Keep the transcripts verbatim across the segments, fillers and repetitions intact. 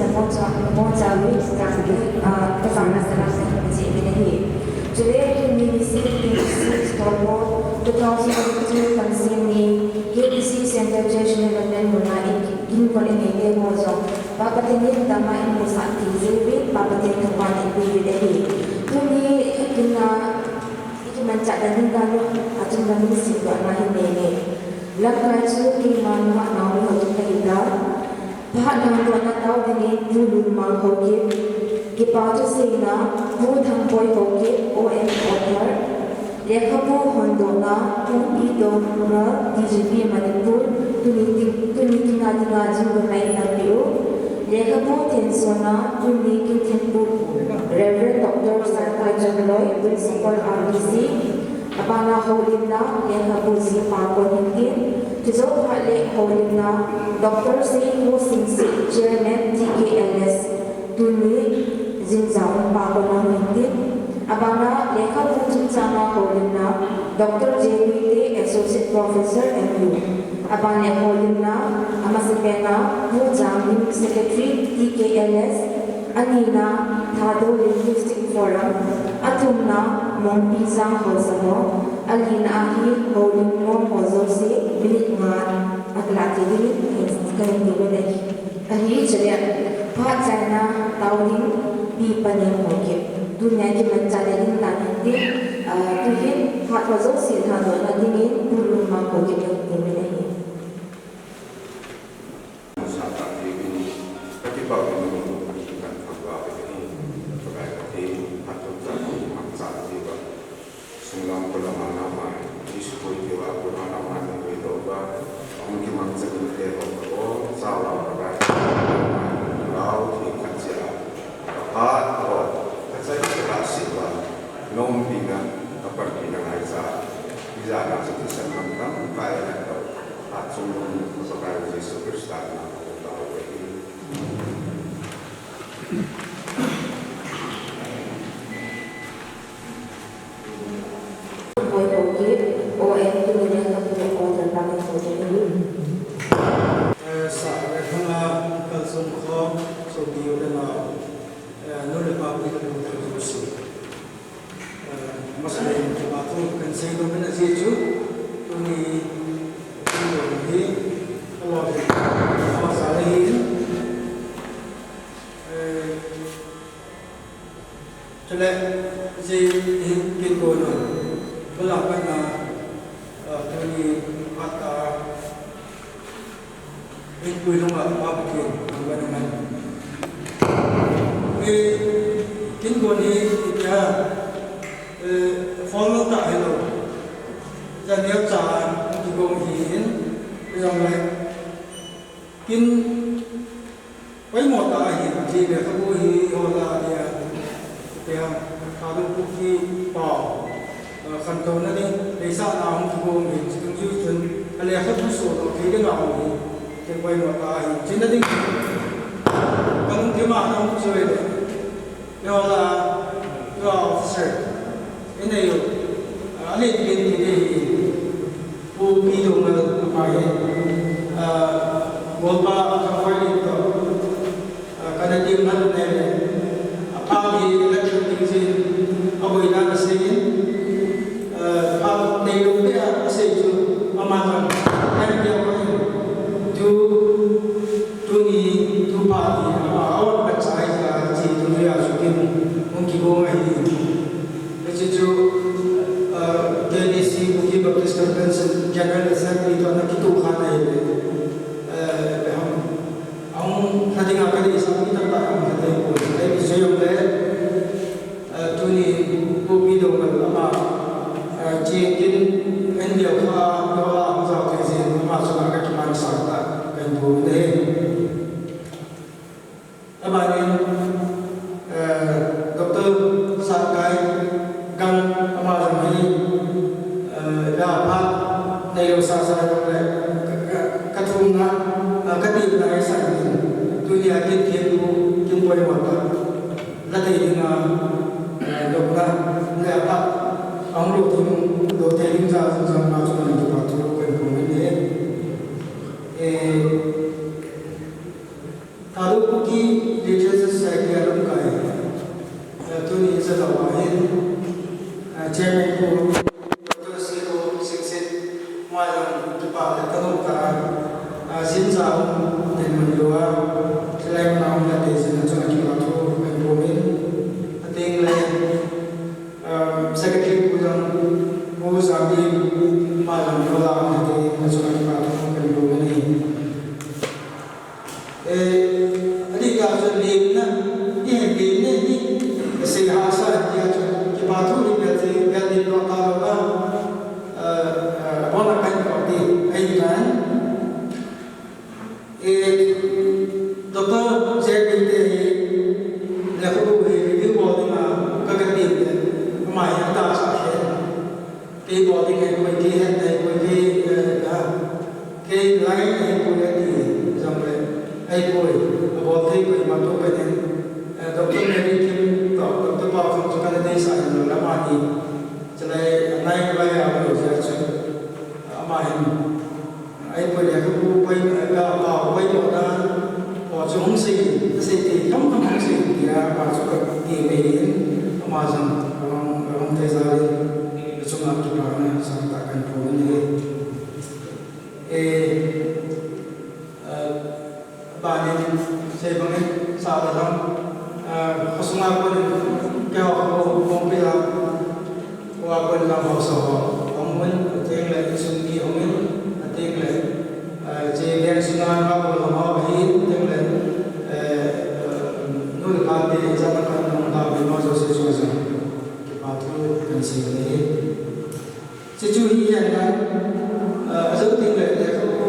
Nabonchauvin, nabonchauvin, ah, kajana salam kahin pe jing in ahi. Chule, tuni ni sixteen October two thousand twenty-two Kansin ni K B C Centre Church London muna in kin, kin kon in nei te ho jong Pa Pathen in dama in musah thei jeh uvin, Pa Pathen thangvah in eipe uvin ahi. Tuni kin a ikimanchah dan ding dan u, achung dan u simdohna hin nei inge. Lamkai chu keima nungah Naomi Haokip kahi tai. Phat lhangdohna tao dingin Pu Lunmang Haokip, kipa thuseina Pu Thangboi Haokip, O N author, lekhabu hondohna Pu P. Dongal, D G P Manipur, tuni kin, tuni kin a dinga jingkah in napeh u. Lekhabu thensona tuni kin thenpu Reverend Doctor Satkai Chongloi, Principal R D C, abana houlimna lekhabu jihpa kon hin tin, chujou phat le houlimna Doctor Seipu Singsit, Chairman T K L S, tuni jingjang umpa kon a hin tin, abana lekhabu chungchanga houlimna Doctor J. Luite, Associate Professor, M U. Aban le houlimna, amasapena, Pu Janglim, Secretary, T K L S, anina, Thadou Linguistic Forum, athumna, Mongpijang Haosa ho, alina ahi, houlim mong ho jouse, minute nga, akalah thei dingin, kahin, kahin ti uve. Ahi, chule, phat chaina tao ding, Pi Panem Haokip. Tunia kimanchah le ding dan hin tin, ah, tuhin, phat ho jouse lhadohna dingin, Pu Lunmang Haokip kahin ti uve ahi. Sunglam kulam a nau mai, Jesu koi keu a kulam a nau mai, koi tou ba, hung kimang chang in te ho ko, sa lam ba, lau, ki khat chia, ka pa, ko, ka chai ka si ba, nom pi na, ka pan pi na ngai sa, pi za na sa ki san man tam, kai na ko, a chung nom, ko sa kai Jesu Krista na, ko ta ko ki. Boi Haokip, O N tuni lekhabu order pa kahin ti uve. Eh, sa le hanga kalsong kho, sopi u le nao, eh, nu le pa, pi le pu, jouse. Eh, masa le kipa thu kahin seinom in ajeh chu, tuni, tuni hi, alo hi, masa le hi, eh, Chule, jeh hin kin kon un. Bula patna, ah, tuni phat a, in pui lung a, pa Pathen, ang ba naman. Eh, kin kon hi, tia, eh, formal ta hello. Tia neo cha, kin kon hi in, jong lai. Kin Poimo tah ahi, jeh lekhabu hi hola dia, tia, Thadou Kuki pao, ah, khantouna ding, deisahna hung kigong hi, chuteng jeh chun, alekhabu sodoh thei ding a hung hi, tia poimo tah ahi, chuna ding, kalung thim a hung chu le, tia hola, tia officer, inei u, ah, ale tin ti ding hi, Pu P. Dongal ama hi, ah, golpa a ka hoi in toh, ah, kana ding man nei le, a pha hi election ding jin, a boina na sei in, ah, pha nei lou te a, a sei chu, ama jong, kan dia ko in, tu, tuni, tu pha hi, ama, a on ka chai ka, chi tu ya chu kin, hung kigong ahi. Hiche chu, ah, K B C Kuki Baptist Convention General Assembly toh ana kitoh kha ahi le, eh, ahung, ahung lha dinga kadeisah mi tamtah ahung lha ding pon. Ahi, hiche jong le, eh, tuni Pu P. Dongal ama, eh, chengin in deu kha, dola ahung jao thei jeh in ama chunga kakipansah tah kahin bol in ahi. Abanin, eh, Doctor Satkai Gang ama jong hi, eh, iphat neilou sasa jong le, ka, ka, kathumna, eh, katilna hi sangin, tunia kin thempu, kin poimo tah, la thei dinga, eh, doctor, le aphat, ahung lou thei, lou thei ding jeh a jong ama chunga kipa thu kahin phong in ahi. Eh, Thadou Kuki Ama jong kola kati, achunga kipa thu kahin bol ahi. Eh, adih tah chun limna, ihin limna hi, kasei hahsa ahi, tia chu kipa thu hi bia ti, bia ti lo ta lo a, eh, eh, abona kahin bol ti, ahi tan. Eh, Doctor J B te hi, lekhabu hi review bol dinga, ka, kahin ti le, ama hi atahsa ahi. Kei bol ding ahipoi, kei het ahipoi, kei, eh, ka, kei line ahipoi ati jongle, ahipoi, abol thei poi, ama tu kahin, eh, Doctor Mary Kim toh, Doctor Paokham chu kana deisah ahin, amani, chulai, nai vai a bol jeh chun, ama hin, ahipoi lekhabu pai, eh, pao pai lou dan, o chu hung sei, sei thei, thong thong hung sei, tia, ama chu kati mai in, ama jong, ahung, ahung thei jal in, achunga kipana sangtah kahin phong in ahi. Eh, eh, abanin, sei bangin, sa ta jong, eh, khosunga konin, keiho kho, kho pia, kho a kon jong haosa ho, hung un, ateng le, insung mi hung in, ateng le, eh, che veng sunga nga bol ho ahi, ateng le, eh, eh, nu le pa te, jana kan nung ta, bima jo se jo ja. Kipa thu kahin sei le. Chuchu hi ahin, eh, ajou teng le, lekhabu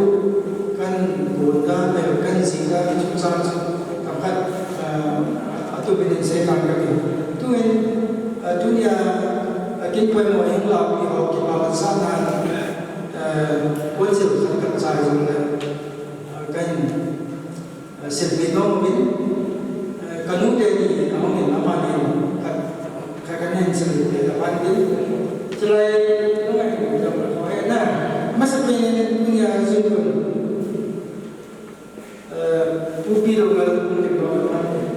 kahin bol dan, le kahin jih dan, chungchang chu, themkhat, eh, atupin in sei tang kati. Tuin, eh, tunia, eh, kin poimo hung lapi ho, kipa kahin sa nan, eh, council khat khat chai jong le, eh, kahin, eh, silpi nom uvin, eh, kanu teni ahung in, amani khat, khat kahin silpi le aban tin. Chulai, ngai, ngai, ngai, na, masapen in tunia jun, eh, Pu Pi Doungel hung ding lou aban tin.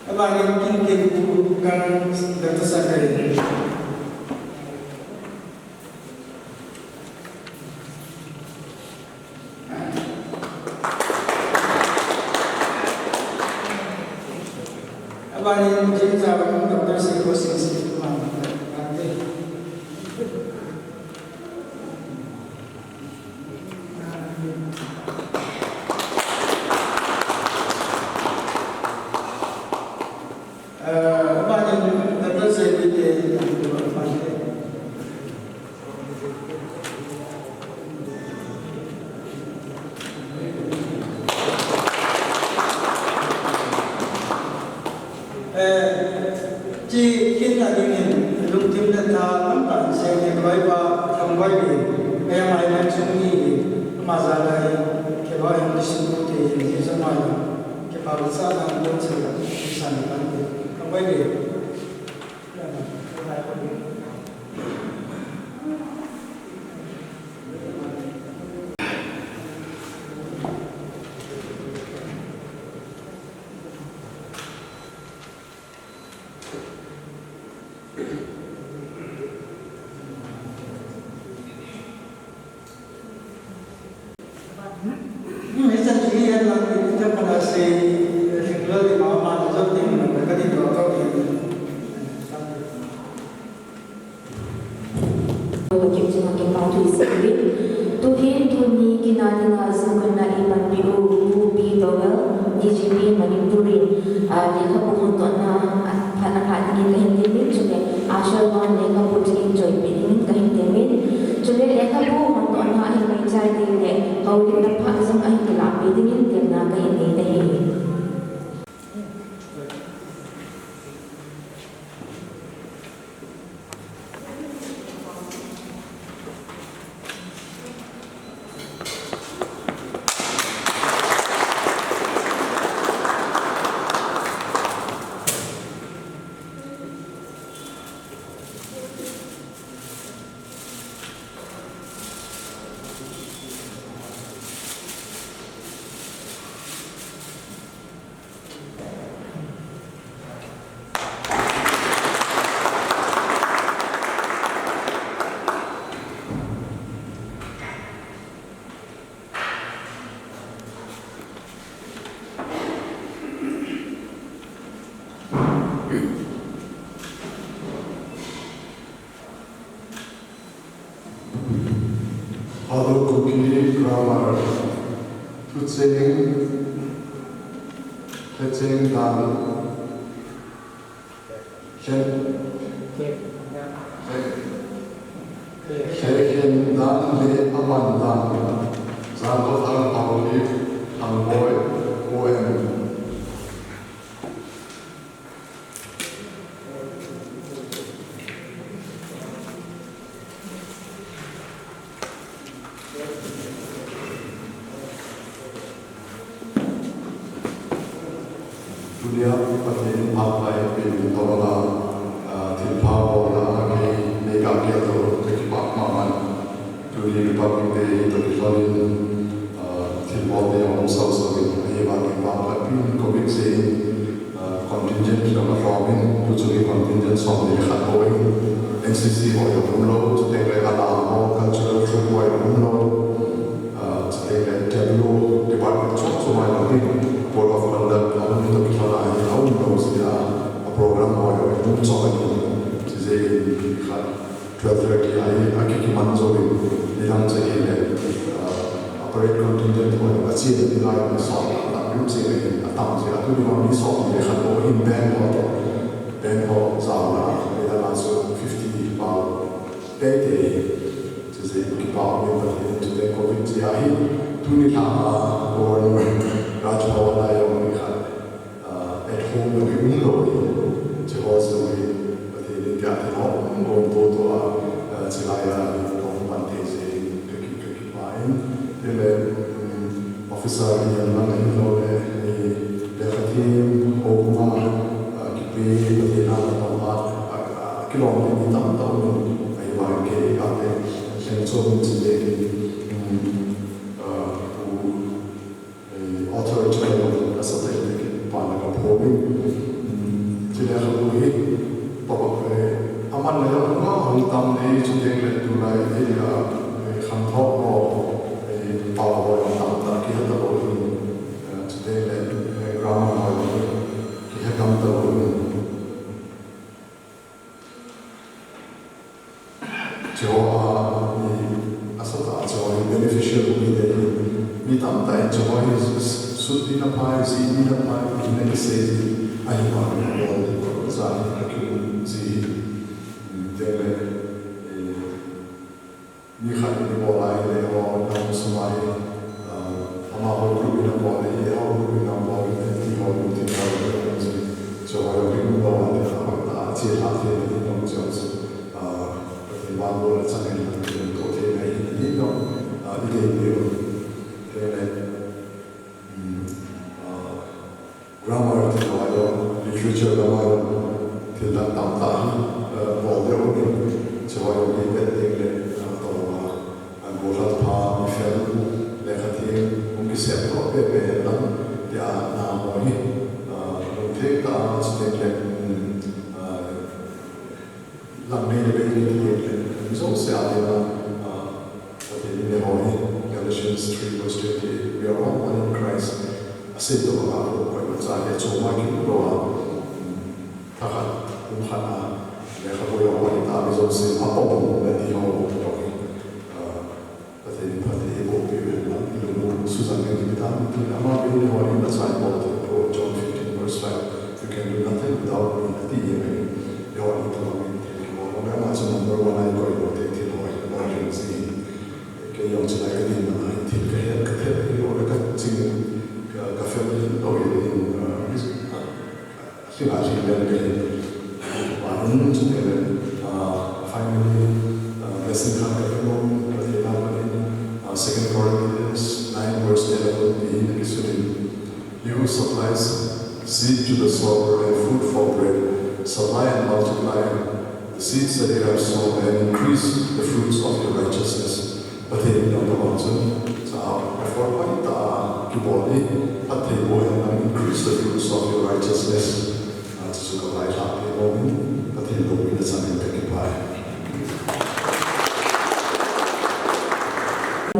Abanin Kinken Pu Gang Doctor Sakai. Abanin Jimcha Doctor Seiko Singsi Kumar. Eh, abanin Doctor Seiko te, abanin. Eh, chi kin a dingin lungthim le tha tamtah in seng e, Kaloipa Thangvailen, Ayang Island sung mi, ama jal a hi, Kaloipa English School te, English ama, kipa vetsahna council a, kisan kan, Thangvailen. Kim chunga kipa thu isei uvin. Tuhin tuni kin a dinga jingkah na eipanpi u Pu Pi Doungel, D G P Manipur in, ah, lekhabu hon tohna, ah, phat ana pha dingin kahin temin, chule, ah, Sherman lekhabu chu eichoipeh dingin kahin temin, chule lekhabu hon tohna ahin maichai ding le, houlimna phat jong ahin kilahpeh dingin temna kahin nei ahi. Thadou Kuki grammar. Thucheng, thucheng dan, lhekhen dan le aman dan. Jangkhothang Haolip, Thangboi, O M. Tunia Pathen in phat lai peh in tong a, ah, thilpha bolna a kei, kei ka kei to, ka kipah mama. Tuni Republic Day toh kilhon in, ah, thilbol te hung sau sau in, ahivang in vangphat in covid jeh in, ah, contingent kilhon a lhom in, tuchung hi contingent somni le khat bou ahi. N C C ho jong umlou, chuteng le alam ho, cultural troupe ho jong umlou. Ah, chuteng le tableau department chom chom a jong hi, code of conduct a um toh kilhon a hi, aumlou jeh a, a program ho jong um chom ahi. Chujeh in khat twelve thirty a hi, akikiman jou in, nidang chu ahile, ah, a parade contingent ho jong achen ding lai in asot lah lah um cheh in atam jeh a, tuni vang mi somni le khat bou ahin band ho toh, band ho jao lah a, nidang a chu fifty pau teitei. Chujeh in kipa um in Pathen in chuteng covid jeh a hi, tuni lha a Governor Raj Bhavan a jong hi khat, ah, at home jong hi umlou ahi. Hiche ho chu hi Pathen in tia thil ho um gom toto a, ah, chulai a hi hung pan thei jeh in ka ki, ka kipa in. Chule, um, officer hi jong lang ahilou le, hi lekha them, home a, ah, kipe, Pathen a natong a, ah, ah, kilom ding mi tamtah um in, ahivang kei kate, lheng chom in chule, um, ah, pu, eh, author chule, asa tah in kipa na ka phong in, um, chule lekhabu hi, papa, eh, aman le, ama hung tam nei, chuteng le tulai, eh, ah, eh, khangthah ho, eh, pao ho, tamtah kihe talou hin, eh, chuteng le, eh, grammar ho, kihe gam talou hin. Hiche ho a, mi asatah a hiche ho hi beneficial um hiding ahi. Mi tamtah in hiche ho hi s-, s-, sut ding aphai, jih ding aphai, tin ana kisei ji, ahivangin abol ding jat hi akium ji hi. Chuteng le, eh, mi khat in abol a ahile, eiho nam sung a hi, ah, amaho group in abol le, eiho group in abol le, ti ho, ti ho, ti ho, ti ho, hiche ho hi umlou a, ti ho, a, a, che lha thei ding jong chu, ah, Pathen vangboh le chang in, Pathen toh thei ngai hi, ti jong, ah, i dei ding. Chuteng le, um, ah, grammar ti ho a jong, literature lam a jong, thil dang tamtah hi, eh, bol ding um in, hiche ho jong hi vet ding le, eh, tou a, eh, golhang pha, mifel, lekha them, hung kisem doh pepe hen lang, tia na ho hi, eh, lungthim tah a, chuteng le, um, eh, Lang nei le bei nei ti le, mi jouse a dinga, ah, Pathen in eiho hi, Galatians three verse twenty-eight, "We are all one in Christ." Asei toh banga, koima cha hi achom a kium lou a, um, thakhat, pumkhat a, lekhabu jong hoi ta, mi jouse a pom na ti ho jong hi, ah, Pathen in phatthei eiboh peh u hen lang, i lung u sujang ding ti dan, ti ama peh u le ho in achai bol thei poi, John fifteen verse five, "You can do nothing without me," ati jeng ahi. Eiho in tobang in thil kibol, ama chu number one a ikoi lou thei thil ho hi, bol jing ji. Kei jong chulai ka dinmun a hin thil ka het, ka het hi lou le ka ching, ka, ka fel lou hi in, uh, Lhing a lhing len kahi. Vangin chuteng le, ah, finally, ah, blessing khat kahin nom, Pathen a pat in, ah, Second Corinthians nine verse eleven ti hi ana kisun in, "He who supplies seed to the sower and food for bread, supply and multiply the seeds that you have sown and increase the fruits of your righteousness." Pathen in jong tobang chun, cha, effort hoitah a kibol hi, phatthei boh hen lang, increase the fruits of your righteousness. Ah, chuchu ka vaihla thei bou in, Pathen loupina chang in ka kipah e.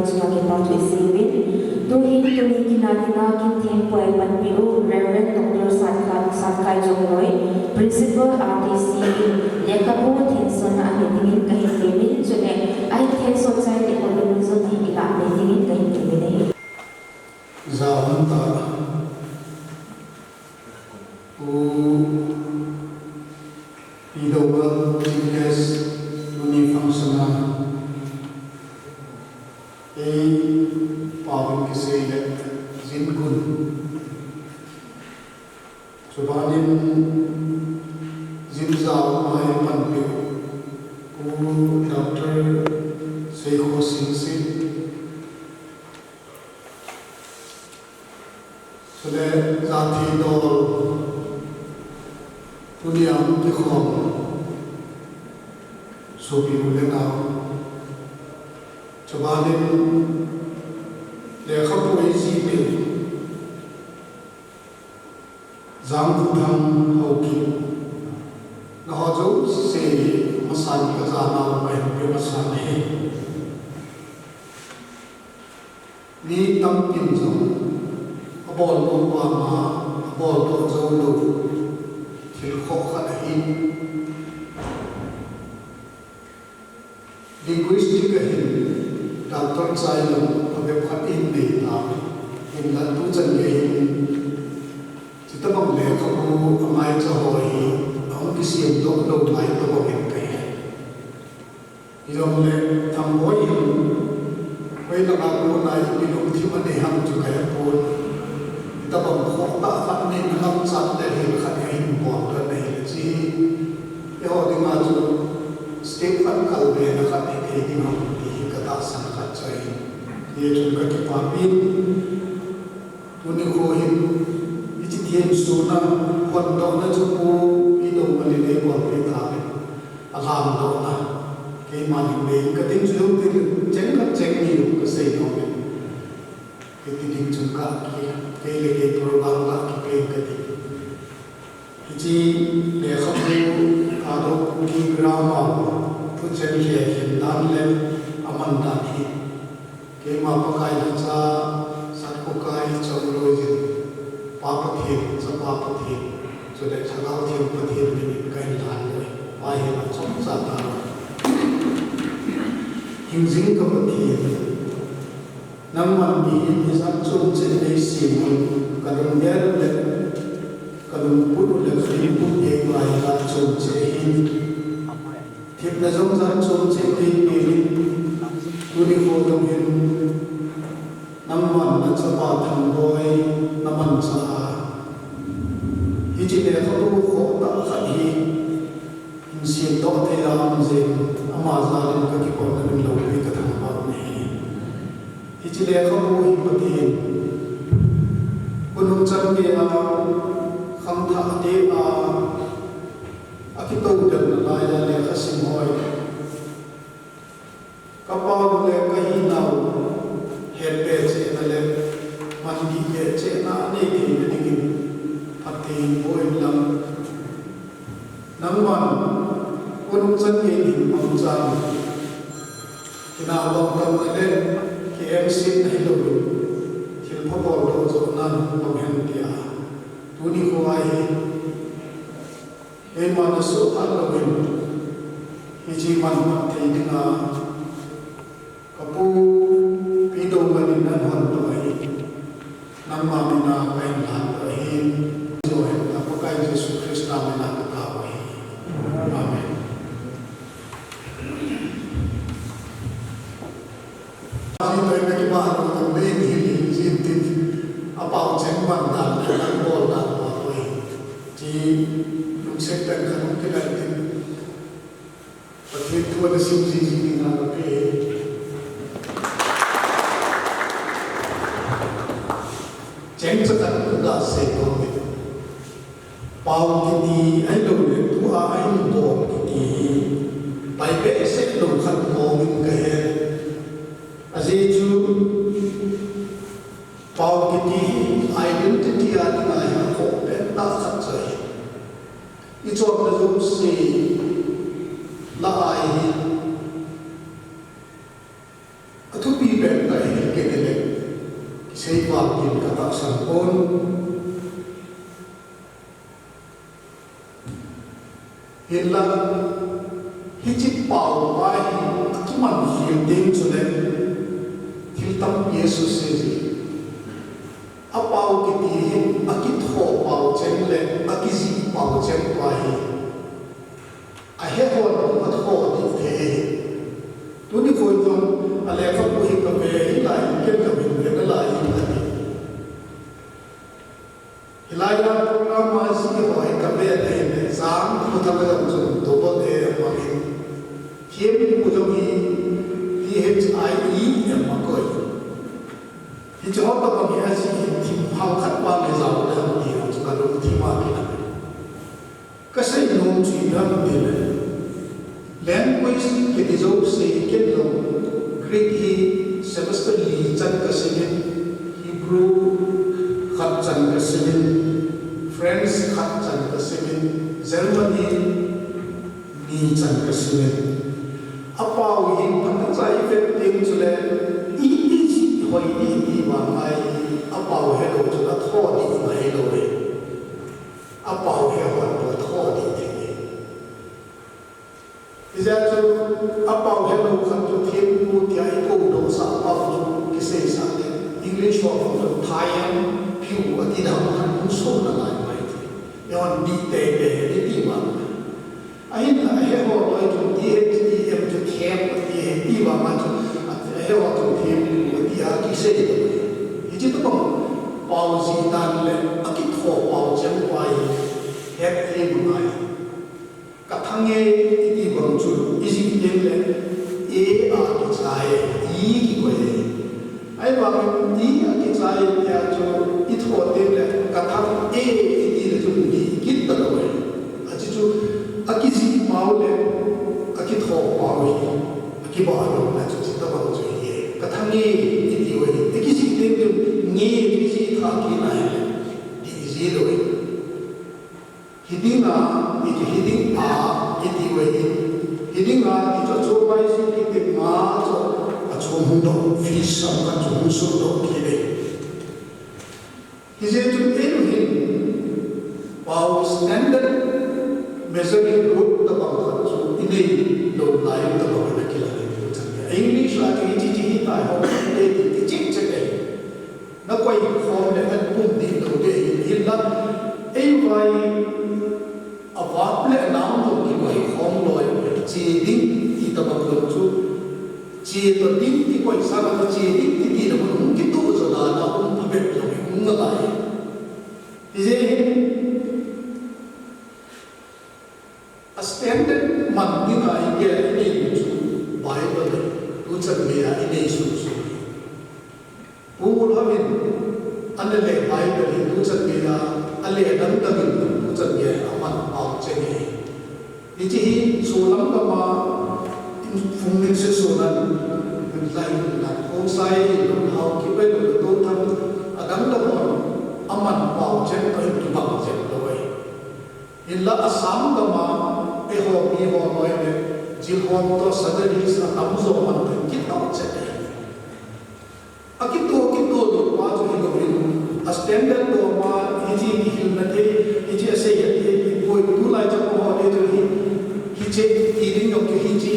Chunga kipa thu isei uvin, tuhin tuni kin a dinga Kimthengpuia panpi u Reverend Doctor Satkha, Satkai Jongloi, Principal R T C in lekhabu thensona ahi dingin kahin temin, chule ahin thensot chai teng uleh jong hi Idoba G P S tuni function a ei pao in kisei le Jingun. Chubanin Jinjao mai panpeh u Doctor Seikho Singsit. Chule jathei dol tunia hung kikhom sopi u le nao. Chubanin lekhabu eijih peh Jangvuthang Haokip. Nangho jouse masan kajanau kahin pe masan ahi. Mi tampin jong abol nom vanga abol doh joulou thil khoh khat ahi. Linguistic a hin Doctor Chailung a bep khat in nei ta, hinla tuchan gei hin chutobang lekhabu angaicha ho hi ahung kisem doh lou ngai tobang in kahe. Hijongle Thangboi hin hoilanga kona ipi lungthim anei ham chu kahepon. Hitobang khohtah khat neina ngam chat le hil khat ahin bol dan ahi le chi. Eiho dinga chu step khat kalbena khat hithei ding ham ti hi katahsan khat chu ahi. Hijeh chun kakipapin, tuni kho hin hiche themsona hondohna chu Pu Pi Domal in eibolpeh tauve. Alhamdohna keiman hin nei kading chu cheng khat cheng ni kasei nom in. Hiti ding chun ka ki, kei le kei program la kipen kati. Hiche lekhabu Thadou Kuki grammar thucheng lheh hin dan le aman dan hi keima Pakai lhacha Satkhokai Chongloi jin, Pa Pathen, Chapa Pathen, chule Lhagao Theng Pathen min in kahin lhan loi. Pa hi la chomcha ta. Hingjing ka Pathen, nangman mihem hi jat chom cheh nei sem un, kalunggel u le kalungput u le kahinkho geiya hi jat chom cheh ahin. Themna jong jat chom cheh nei peuvin, tuni kho jong hin nangman nachapa Thangboi namanchah a, hiche lekhabu khohtah khat hi hin semdoh thei a um jeh in, ama jal in kakipah in kamin loupi kathangvah u ahi. Hiche lekhabu hi Pathen, khonung chan geiya khangthah te a akitou delna laiya lekhasim hoi, kapao le kahinau hetbe chehna le mandih be chehna anei theina dingin Pathen boh in lang, nangman khonung chan gei hin mangchan, kinah vangtamna le kiengsetna hilouvin, thilpha boldoh joh nan hung mang hen tia tuni kho a hi keiman asuhphat louvin, hiche manphat thei dinga kapu Pi Domal in nahondoh ahi. Nangma mina kahin lhandoh ahi. Johen ka Pakai Jesu Christa mina katao ahi. Amen. Ji toh in kakipah lou jong le in hil hil jin tin, apao cheng man dan le nang bol dan bol toh hi. Chi lungset tah in khat hung kilal tin, Pathen thu ana sim ji ji ding a kape. Cheng chakhat kaga sei nom in. Pao kiti ahilouleh tua ahin bol kiti hi pai behseh lou khat mong in kahe. Ajeh chu pao kiti hi identity a dinga hi akhoh pentah khat chu ahi. Ichonna jouse lah a hi athupi pentah ahi kiti le kisei val in katahsan pon. Hinla, hiche pao pa hi akiman khel teng chule thil tampi asuse ji. Apao kiti hi akitho pao cheng le akijih pao cheng pa hi He hon a tho di thei. Tuni koi jong a lekhabu hi ka ve hi lai, ken ka min ve na lai hi ka ti. Hilai a program a ji ho hi ka ve thei le, jang khu ta ka jong chun double A mangin. Thiam pu jong hi T H I E M a koi. Hiche ho tabang hi a ji hi thim hal khat pa le jao le ham ti chu ka lungthim a kila. Ka seinom chu ipi ham tile, language kiti jouse ken jong Greek hi semester li chan ka simin, Hebrew khat chan ka simin, French khat chan ka simin, German hi ni chan ka simin. A pao hi phatah cha i vet ding chule, i, i ji hoi di ti vang ngai, a pao helou chu a tho di ngai lou le. A pao he hon a tho di thei. Hijeh chun a pao helou khat chu thiampu tia i kou doh sah a pao chu kisei sah le, English ho chu Thaian piu ati dam khat hung so nalai mai ti. Eihon di teitei hi ti vang. Ahinla a he ho loi chu T H E M chu thiam ati hi ti vang a chu, a he ho chu thiampu ati a kisei. Hiche tabang pao ji dan le a kitho pao cheng pa hi het thei ngai. Ka thang e i ti bang chu i ji teng le, e a kichai, i kikoi e. Ahivangin i a kichai tia chu i tho teng le, ka thang e i ti le chu di kit ta lou e. Achu chu a kiji pao le a kitho pao hi a kibah lou na chu, chuti tabang chu hi e. Ka thang e i ti u hi, i kiji teng chu nge i ji tha kit na hi le, di i ji lou e. Hiding a, i ti hiding a, i ti u hi. Hiding a, i chu chu pai si ki ti ma chu, a chu hung doh, fish sam ka chu hung sun doh ki le. Hijeh chun eiho hin, pao standard measuring rod tabang khat chu i nei lou lai tabang na kila le tu chan. English a chu hiche hiche hi tai ho, te ti ti chik chik e. Na koi khom le na pum di lou te hi, hinla, ei vai a vap le a nam lou kikoi khom loi, che ding ti tabang lou chu, che toh ding kikoi sang a che ding ti ti lou hung kitoh jo dan a hung phabep lou hung nalai. Hijeh hin, a standard man ding a i gel i nei chu Bible le, tu chan gei a i nei sung sung. Pu Mulham in, ana le Bible hi tu chan gei a, a le dang dang in tu chan gei a man pao cheng e. Hiche hi, solam gam a, in phung min se sonan, min lai in la, Khongsai, Lunghao, Kipe, Lunglutho, Thang, a dang dang hon, a man pao cheng toh in kibang cheng lou e. Hinla Assam gam a, eiho mi ho noi le, Jilhom toh Sadar Hills a tamjo man toh in kitoh cheng e. A kitoh, kitoh doh pa chu hilou in, a standard doh ma, hiche kihilna thei, hiche a seihet thei, kiboi, tulai chapa ho le chu hi, hiche, ti ding jong chu hiche.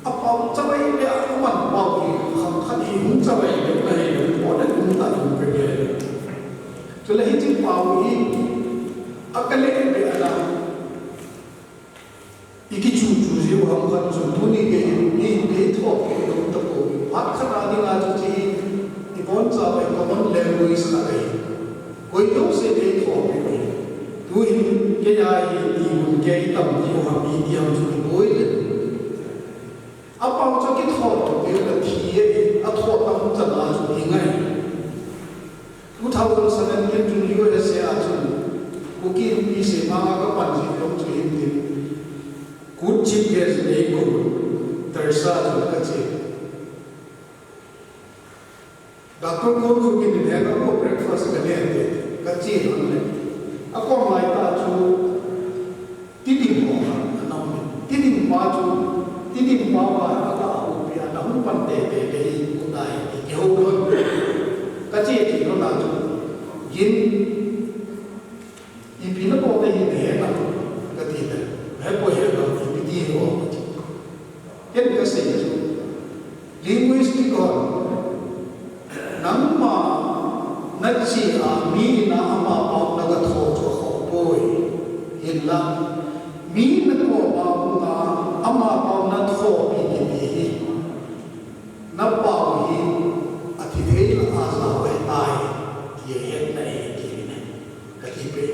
A pao chavai le, a man pao hi, khang khat hi hung chavai le, na hi, important hung ta hung pe le. Chule hiche pao hi, a ka le pe ana. I kichu chu jiu ham khat chu tuni gei, ni gei tho kei lou ta pou. Phat khat a ding a chu hiche hi, i boncha bai common language khat ahi. Koi jouse gei tho kei. Tu hin kei a hi ti hun kei tam diu ham i ti ham chu kiboi le. A pao chu kitho kei le thi e, a tho tam chan a chu hi ngai. Two thousand seventeen chun U S A a chun, Kuki Inpi sema a ka pan ji jong chu hin tin, Kut Chief Guest nei ko, Tarsa chun ka che. Doctor Kong chu kin in heng a ko breakfast ka ne te, ka che hon le. A kom lai ta chu, Tidim ho khat ana um in. Tidim pa chu, Tidim pa pa a ka houpi a, na hung pan tete le hi, u dai ti kihou lhon. Ka che ti lhon a chu, gin, ipi na bol te hi na he na, ka ti le, he poi he na, ipi ti ho, ka ti. Ken ka sei chu, linguistic hon, nangma na che a mi in a ama pao na ga tho chu a khoh poi. Hinla, mi na ko Ama pao nathopi kiti hi, napao hi athi thei lah a jao ahitai, ti ahetna ahi, ti ahi. Kati peh.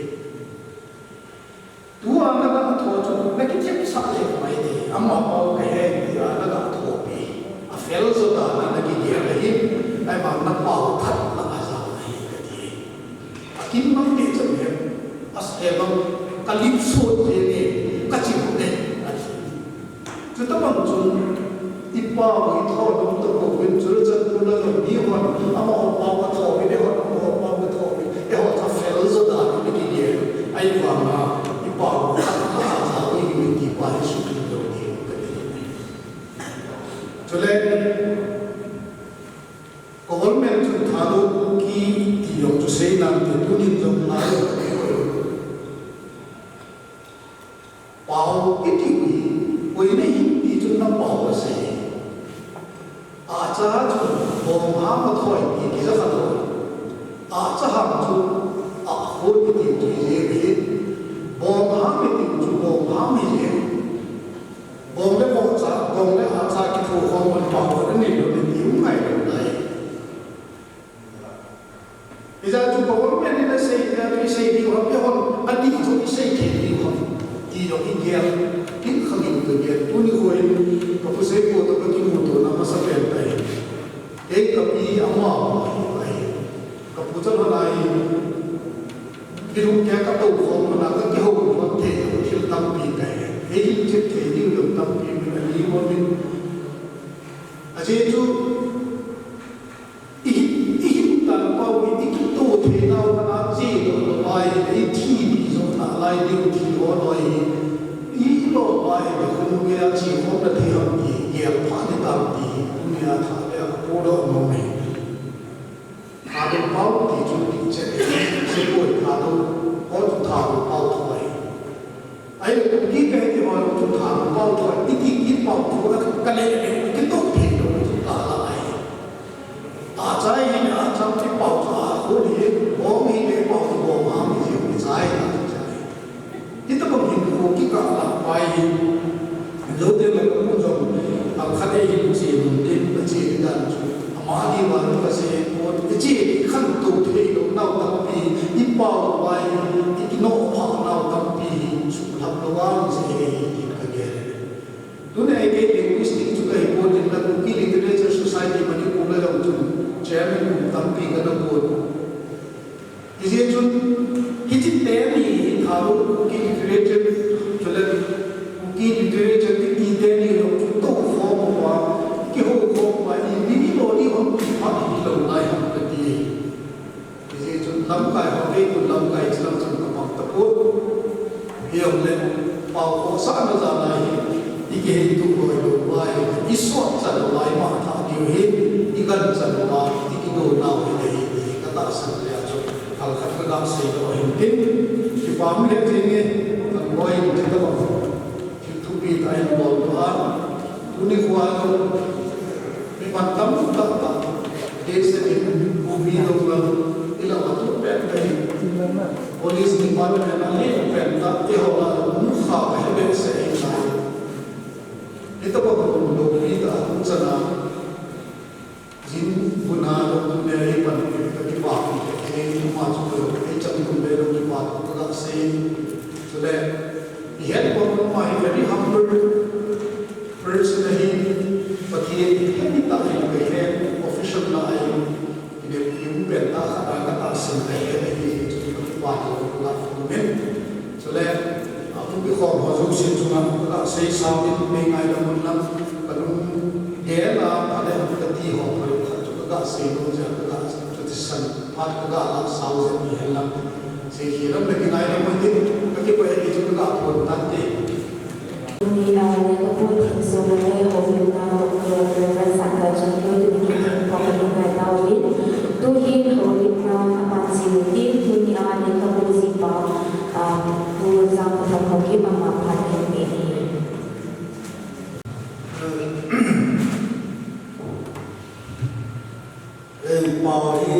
Tua naga tho chu nakithemsah lheh mai thei, ama pao kahe tia naga thopi, afel jo dan a nakigel ahi, ahivang napao that lah a jao ahi, kati. Akinmang tei chan hen, asei bang, kalipsot jenge, kachi hon e, ati. Chutabang chun, ipao itho nom tapouvin, churachandpur a jong mihon, amaho pao kathouvin, eihon amaho pao kathouvin, eiho afel jo dan in akigel, ahivanga, ipao khat khat a jao ihiuvin ti pa hi sukil lou ding kati. Chule, government chun Thadou Kuki ti jong chu seinante, tunin jong Thadou Kuki koi. Pao iti u hi, koina hin ti chun napao asei. Acha chun, bongham athoi ti kija kha thoi. Acha ham chu, akhoi iti u chu hijeh u hi. Bongham iti u chu, bongham hijeh. Bong le bocha, bong le acha kitho khom un pao anei lou le ti um ngai lou lai. Hijeh chun government in asei, ijeh chun isei diu ham, eihon, adih chu isei thei diu ham. Ti jong igel, ding khangin kagel, tuni kho in, kapu Seipu toh kakimutona masapen ahi. Kei kapi ama ahi, ahi. Kapu Chalhon ahi. Bilung kei katou khom lhon a, kakihou lhon thei, thil tampi kahe. Eihil chet thei diu jong tampi min ani mo min. Ajeh chu, Ihin, ihin tan pao hi, ikito thei nau khat a che doh lou lai, ithi pi jo nalai ding thi ho loi hi, ilo lai, khun gei a che khom na thei ham ti, gel pha ni tam ti, tunia tha le a kapo doh nom e. Thadou pao ti chu ti che, che koi Thadou, ho chu Thadou pao thoi. Ahile Kuki kahi ti ho chu Thadou pao thoi, iti, ipao thu a kale le, kito thei lou chu kala ahi. Acha hi le acha ti pao chu akhol hi, bong hi le pao chu bongham hi, ichai na chai. Hitabang hinkho kikah lah pai hi, lote le kapun jong, pang khat eihin che nun tin, ache dan chu, ama diuva kasei pon, iche khantou thei lou nau tampi, ipao vai, ikinoh pha nau tampi hi, suhlhap lou vang se hi, tin kagel. Tuni a kei linguistic chu kahi pon in, Kuki Literature Society Manipur a jong chun chairman kum tampi kana pon. Hijeh chun, hiche teni hi Thadou Kuki literature, chule Kuki literature kiti teni jong chu toukhom uva, kihoukhom uva, ipi lou ding ham ti phat hilou lai ham kati. Hijeh chun lamkai ho, kei khun lamkai hiche lam chun kapang tapon. Hijongle, pao khohsahna jal a hi, ikihei tup loi lou uva hi, isot chan uva, ima thah diu hi, igan chan uva, ikido nau hi, hi, hi, katahsan le a chu, kal khat kaga seidoh ahin tin, kipa um lheh jenge, kan loi in ti tabang. Thil thupi tah in bol doh a, tuni kho a jong, mi mantam tamtah, deisah in, bumi jong lang, ilah a tu pen pen, police department a leh pen tah, eiho lah a, nu kha kahe behseh in lai. Hitabang kum loupi tah, kum chana, Jin buna lou tu le hi pan ka kipa ku te, ama chu ko ei chang kum le lou kipa ku ka sei. Chule, ihet bang ama hi very humble person ahi, Pathen hi mi ta hi ka he, official la ahi, ine um pen ta kha ta ka ta sin ka he ahi, chu ka kipa ku la ku men. Chule, a, pu bi khom ho jouse chunga, ka sei sao in, mei ngaidam un lang, ka lung gel a, a le ka ti ho, ka lung khat chu ka ga sei nom jeh, ka ga chu ti san, phat ka ga la sao jeh ni hen lang. Sei khi lam le ki ngaidam un tin, ka ki pa e ti chu ka ga phon tan te. Tuni a lekhabu thensona le houlimna Doctor Reverend Sangkar Chingkoi tuni kin thengpo ka lungngai tauvin. Tuhin houlimna aman jing utin, tuni a lekhabu jipa, a, Pu Jangpathan Haokip ama phat kahin pe ding ahi. Ei pao hi,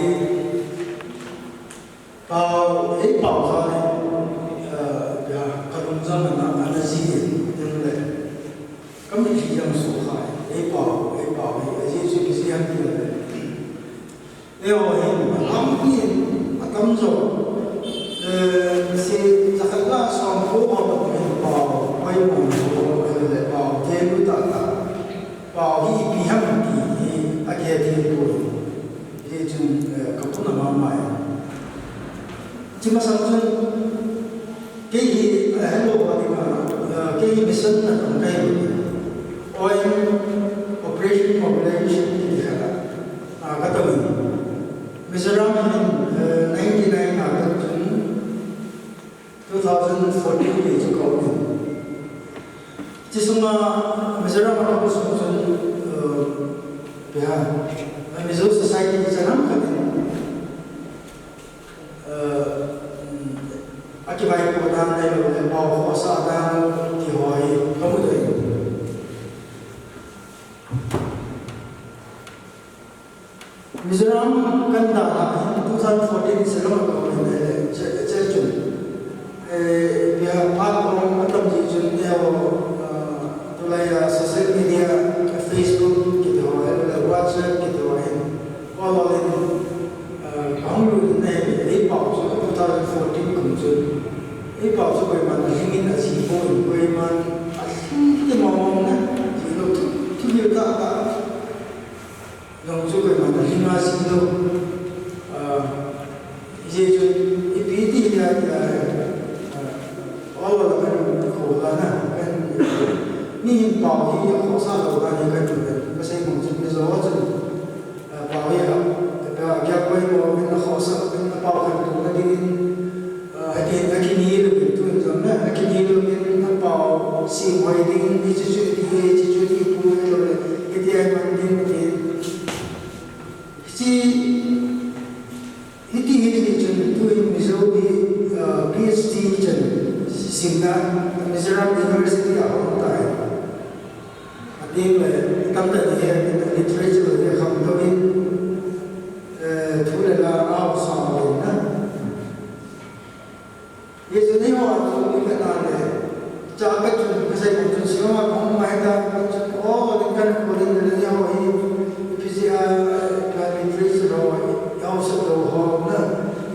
pao, ei pao jal hi, eh, ya, kalung jal ana, ana ji in, tin le. Pao, eh, pao, thei lu ta ta. Pao hi ipi ham ti hi, a ke ti ko. Hi chun, eh, ka puna mama e. Chi masang chun, kei hi, eh, hello, wa ni ma, eh, kei hi mission na tong kai. O M Operation Mobilization ni kha. Ah, ka tong. Mizoram hin, eh, ninety-nine na ka chun, two thousand fourteen ni chu ka um. Chi sunga Mizoram a ka sung chun, eh, ipi ham, Mizo society ni chanam ka tin. Eh, a kivaipo dan, ahilou le pao khohsah dan, ti ho hi ka mu dei. Mizoram kan dalha hi two thousand fourteen Shillong a ka um in, eh, che, che chun. Eh, ipi ham, phat kong atam ji chun, eh, ho, ah, tulai a social media, Facebook kiti ho, eh, WhatsApp kiti ho hin. Call in, ah, ka hung lut in, eh, ei pao chu two thousand fourteen kum chun. Ei pao chu koiman alhing in aji pon, koiman alhing kiti mong mong na, ji lou thu, thu lou ta ta. Jong chu koiman alhing a ji lou. Ah, ijeh chu ipi ti nia tia, ah, all over kan ko la na, kan, mi hin pao hi akhohsah lou dan hi kan, kan, ka sei mong chu Mizo chun, ah, pao hi a, ah, kya koi mo, min akhohsah, min apao khan tu na ding in, ah, hiti hin akinel uvin tu in jong na, akinel uvin apao sim hoi ding, hiche chu hiti, hiche chu hiti pu, ahilou le, hiti a man ding ti. Hiche, hiti hi chun tuin Mizo hi, ah, P H D chan simna Mizoram University a hung tai. Ateng le, tamtah ni hi, literature hi kham tobang, eh, thu le la a hung sa ma na. Hichu neiho a chu mi khat na le, cha ka chun ka sei kong chun Shillong a kahung mai ta, ka chun, oh, nin kan ko nin le neiho hi, ipi jeh a, ka literature ho, i haosa lou ho, na,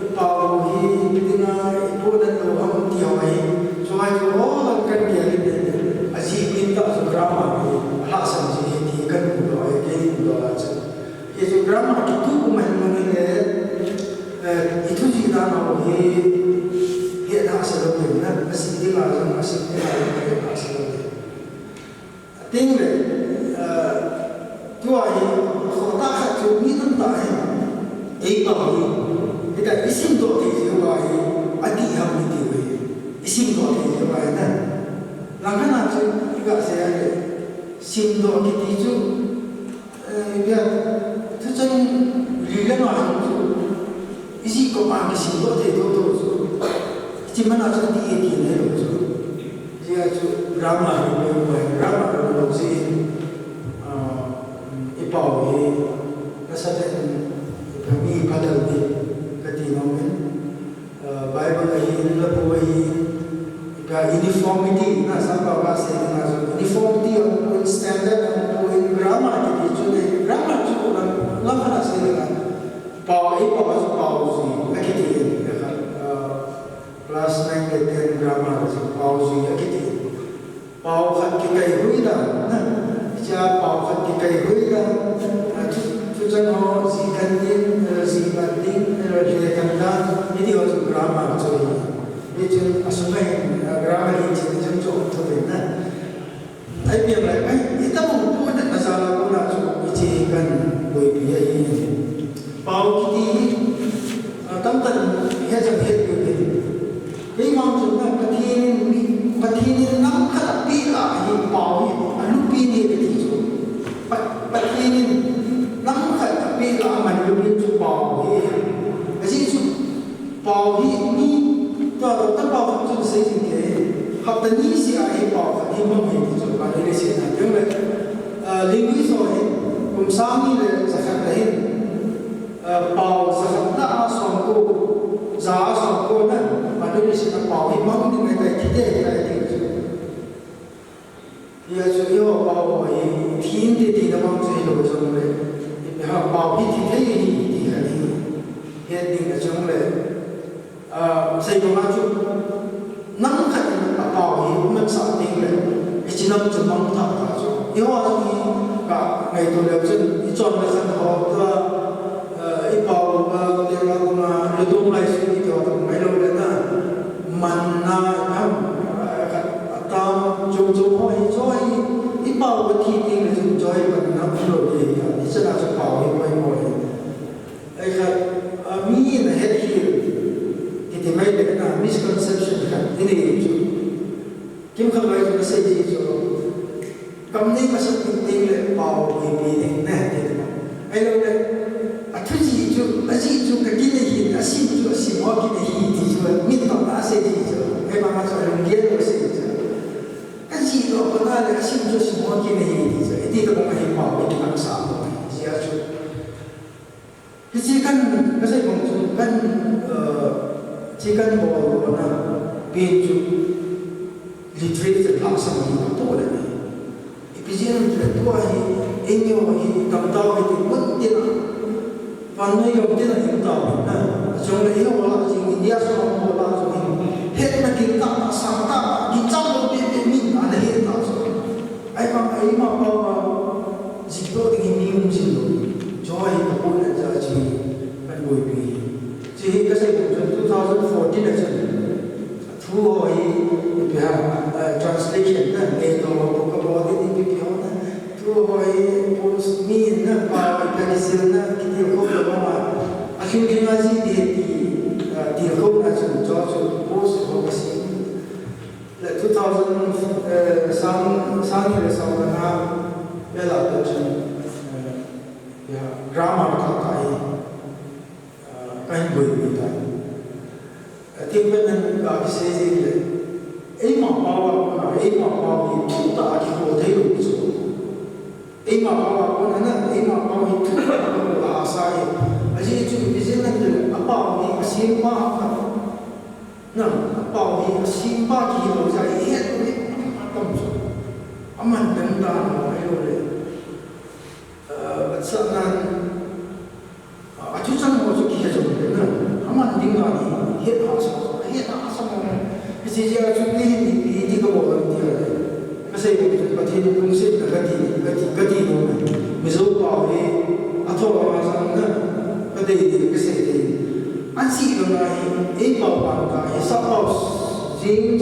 i pao hi, ipi dinga, i pohnat lou ham ti ho hi. Chulai chu, oh, kan gel in le, ajeh pen tah chu grammar hi, alhahsam ji hi ti kan mu lou hi, kei mu lou a chu. Hichu grammar kitup um ahi mang in le, eh, i thujih dan ho hi, hetna asa lou in na, asei ding a jong, asei ding a jong, hetna asa lou in. Ateng le, eh, tua hi, khoh tah khat chu mi tamtah hin, ei pao hi, hita i simdoh thei jeh uva hi, adih ham i ti u hi, i simdoh thei jeh uva hi na. Langkhat a chu, i ga sei a le, simdoh kiti chu, Eh, ipi ham, thucheng li le nga jong chu, ijeh koima kisimdoh thei thotho chu, hiche man a chu adih e ti neilou chu. Hijeh a chu grammar hi, grammar hi lou jeh in, ah, i pao hi, nasatah in, mi phalou ding, kati nom in. Ah, Bible ahin, lapu ahin, ka uniformity, na sangpao a sei ding a chu, uniformity ahung poi, standard ahung poi, grammar kiti chu nei, grammar chu lam, lam khat a sei ding a. Pao, ei pao chu pao ji, akiti in, ka khat, ah, class nine le ten grammar chu pao ji, akiti in. Pao khat kikai hui dan, na. Hiche a pao khat kikai hui dan, a, thu, thucheng ho, ji khen ding, eh, ji mat ding, eh, lheh khen dan, hiti ho chu grammar chu ahi. Hichun asunga hin, eh, grammar hi chun, chun chu um thou in na. Ahi piang lai, ahi, itobang pohnat na jal a kona chu, hiche hi kan boipi ahi. Pao kiti hi, a, tamtah in het jong het kit in. Kei vang chun na Pathen in mi, Pathen in nam khat apeh lah a hi pao hi, alupi ni kati chu. Pa-, Pathen in nam khat apeh lah a man lupin chu pao hi. Ajeh chu, pao hi mi, tua, tua, tua pao khat chu sei jing kei. Hapta ni seh a hi pao khat hi mang hi ti chu, pa ni le seh na. Tiang le, ah, linguist ho hin, kum sang ni le jakhat le hin, ah, pao jakhat lah a somko, ja a somko na, pa ni le seh na pao hi mang ding ahitai, thi ding ahitai ti chu. Hijeh chun eiho pao ho hi, thi inte tina vang chu hilou jong le, ipi ham pao hi thi thei ahi ti khat hi, het ding a chang le, ah, sei banga chu, nam khat in apao hi, um sah ding le, Islam chu mang tha tha chu. Eiho chu hi ka ngaito leu chun, ichon le chan ho tua, eh, ipao, eh, te ka ma, lutung lai su iti ho tua ngailou le na. Manna, am, eh, ka, atam, chom chom ho hi, chu hi, ipao ka thi teng le chun, chu hi manna umlou ding ahi ta. Hichea chu pao hi poimo ahi. Ahi khat, ah, mi in ahet hi, kiti mai le na, misconception khat, inei chu. Kimkhat lai chu kasei ji chu, kam nei masat ding teng le pao boipi ding na, ti chu. Ahilou le, athu ji chu, aji chu kakin ahi, asim chu asim ho kin ahi, ti chu, min tah a asei ji chu. Ahivang a chu alunggel lou asei chu. Kaji lou pa na le, asim chu asim ho kin ahi, ti chu. Iti tabang ahi pao, iti kang sa mo, ji a chu. Hiche kan, kasei bang chu kan, eh, hiche kan bol na pen chu literature lhahsam hi kapo le ni. Ipi jeh ham itile tua hi, eini ho hi, tamtah hi ti mun tina, vannoi gam tina hi tao na. Chule eiho lah jing India sung ho lah jong hi, hetna gil tah, sang tah, ginchat lou pepe min ana het tah chu. Ahivang eima pao a, jih doh ding hi mi um jing lou. Chu hi kapu le ja chu kan boipi. Chu hi kasei bang chun two thousand fourteen a chun. Thu ho hi, ipi ham, eh, translation na, neitou ho kabol ding ipi ipi ho na. Thu ho hi, post mi na, pao ipi kisil na, kitilkhou lou ma. Alhing lhing a ji ding ti, eh, tilkhouna chun, chu chu post ho kasem. Le two thousand, eh, sang, sang ni le sang le nga, le la le chun, eh, ya, grammar tah tah hi, eh, kahin boipi tai. Ati pen nan ka kisei ji le, eima pao a, eima pao hi thu tah a kihou thei lou chu. Eima pao a kona na, eima pao hi thu a kona a sa e. Ajeh chu ipi jeh ham itile, apao hi asempa khat. Na, apao hi asempa kihi lou jeh a ihet lou hi atam chu. Aman dang dan lou ahilou le. Ah, achaina, ah, athuchang ho chu kihe jong le na. Aman ding dan hi, het hahsa, het hahsa mo. Hiche jeh a chu kei hin ipi ti kabol ham itile. Kasei bang chun Pathen lungsetna kati, kati, kati nom e. Mizo pao hi, athou a jong na, kadei ding kasei ding. Ajeh bang a hi, eipao pan ka hi, sappao jing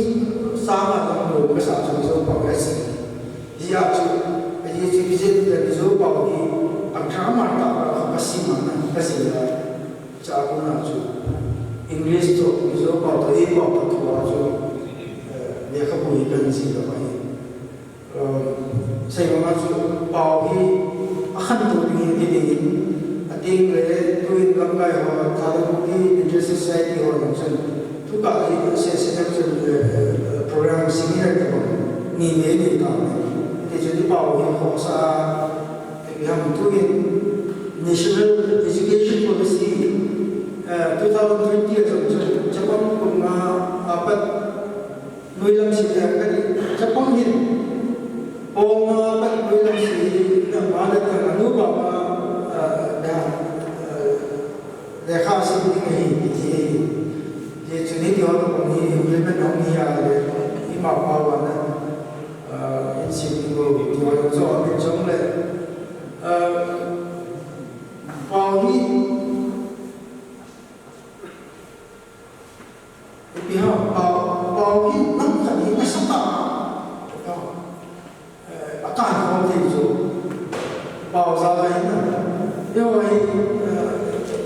sanga jong lou kasa chu Mizo pao hi asei. Hijeh a chu, ajeh chu ipi jeh ham itile Mizo pao hi, a grammar tah tah kasim a na, kasei a. Chua kona chu English toh Mizo pao toh eipao toh thua chu, eh, lekhabu hi kahin jih lou ahi. Eh, sei bang a chu pao hi akhantou ding hi ti ding in, ateng le tuin lamkai ho, Thadou Kuki Literature Society ho jong chun, thukah hi C C M chun, eh, eh, program seminar ti bang ni le ni ta. Ti chun i pao hi khohsah a, Ipi ham tuin National Education Policy, eh, two thousand twenty a jong chun, chapang kum nga apat noilam se dia kati, chapang hin, pom nga apat noilam se hi, na ma le ta anu pa ma, eh, da, eh, lekha sim ding ahi, ti hi. Hiche chun hiti ho toh hi implement hung hi a le, ima pao a na, ah, in sim ding u, ti ho jong chu aum in chule, ah, pao hi, ipi ham, pao, pao hi nam khat hi nasatah a, eh, akan khom thei chu pao jal ahi na. Eiho hi, eh,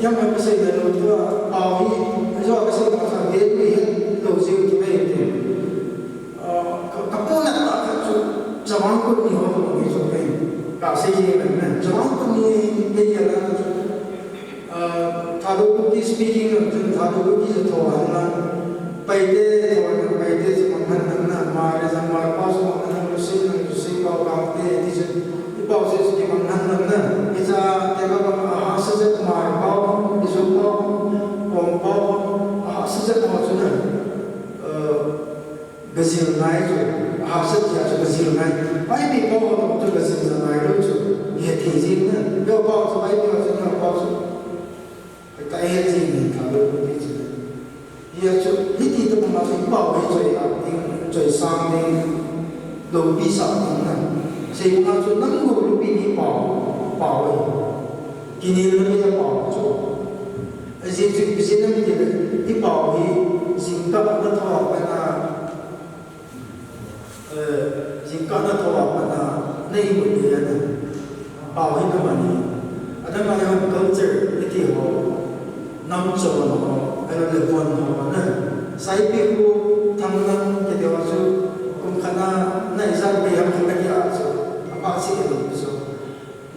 tiang khat kasei le lou tua, pao hi, eiho kasei ma sa, vel mi het lou jing ti mai ti. Eh, ka, ka pona ta ka chu, Chavang Kut Ni ho toh ni chu pen. Ka sei jing le na, Chavang Kut Ni hi ya la chu. Ah, Thadou Kuki speaking lang chun, Thadou Kuki chu tho han lang. Paite tho han lang, Paite chu mang han lang na, Hmar le Hmar pao chu mang han lang, Lusei lang, Lusei pao, Gangte, ti chun, i pao chu chu kimang han lang na. Hiche a, te ka bang a hahsa jep Hmar pao, Mizo pao, Kom pao, a hahsa jep ho chu na. Ah, Gajil ngai chu, hahsat jeh a chu gajil ngai. Vaipi pao ho toh chu gajil ja ngai lou chu, ihet thei jing na. Eiho pao chu vaipi ho chu, eiho pao chu. Ka ihet jing in ka lou ti chu. Hijeh a chu, hiti tabang a chu i pao hi choi a ding, choi sang ding. Loupi sa ding na. Seibanga chu nang lou lupi ni pao, pao e. Kinel na ni pao chu. Ajeh chu ipi jeh ham itile, i pao hi jingkah na thoa pat a, eh, jingkah na thoa pat a, na imut le ana. Pao hi na mani. Adang a hon culture iti ho. Nam chon ho, ahilou le von ho na. Saipikhu, Thanglang kiti ho chu kum khat a na ijat bei ham khat a kia chu apha si e chu.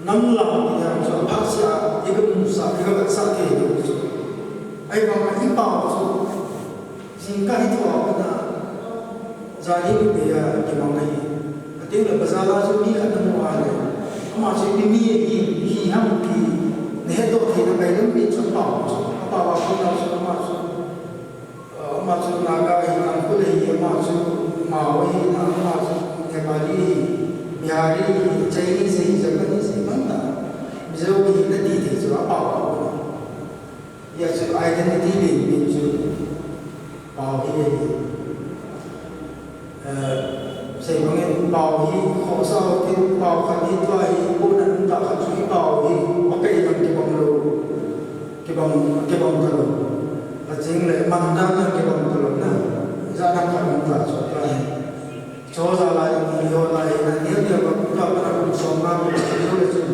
Nam lang kiti ho chu apha si a, i ka mu sa, i ka vat sa thei lou chu. Ahivang a i pao chu jingkah hi thoa pat a, jan hi nute a kimang ahi. Ateng le bazar a chu mi khat na mu a le, ama chu ipi mi hi, hi ham ti na hetdoh theina bai lam mi chu apao chu. Apao a kon a chu ama chu, eh, ama chu Naga hi, Tangkhul hi, ama chu Mao hi, na ama chu Nepali hi, Bihari hi, Chinese hi, Japanese hi, tamtah. Mizo hi na ti thei chu apao a kon a. Hijeh chun identity lenpen chu pao hi ahi. Eh, seibangin pao hi khohsah u tin, pao khat hi tua hi, puna um tah khat chu i pao hi, akai lam kibang lou, kibang, kibang talou. Aching le, mandan lam kibang talou na. Ijat ham khat um tah chu tua hi. Cho jala jong hi ho lai na, neo neo ba, ka pa na kum som na kum sa jo le chun.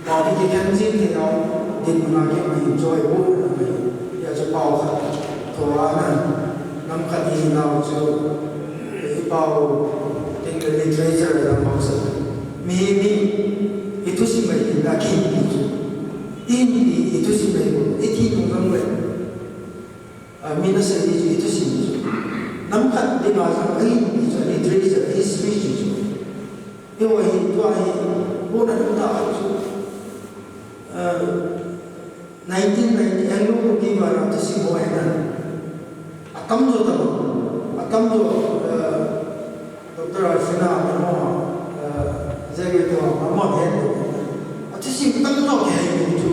Pao hi kikhen jing thei nau, dinmun a ki ma hin cho i bu na mai. Hijeh chu pao khat thoa na, nam khat hi nau chu, i pao, tin le literature la ma sa. Mi, mi, i thusim mai hin na ki mi chu. I, i, i thusim mai hin, i thi tung jong le. A, mi na sei ni chu i thusim chu. Nam khat dinga jong ahin mi chu, a literature, a history chu chu. Eiho hi, tua hi, puna um tah chu. A, nineteen ninety, Anglo Kuki War a thusim ho ahi na. Atam jo ta, atam jo, a, Doctor Alfina, mama, eh, J B to, mama, he, a thusim tamtah kihei chu.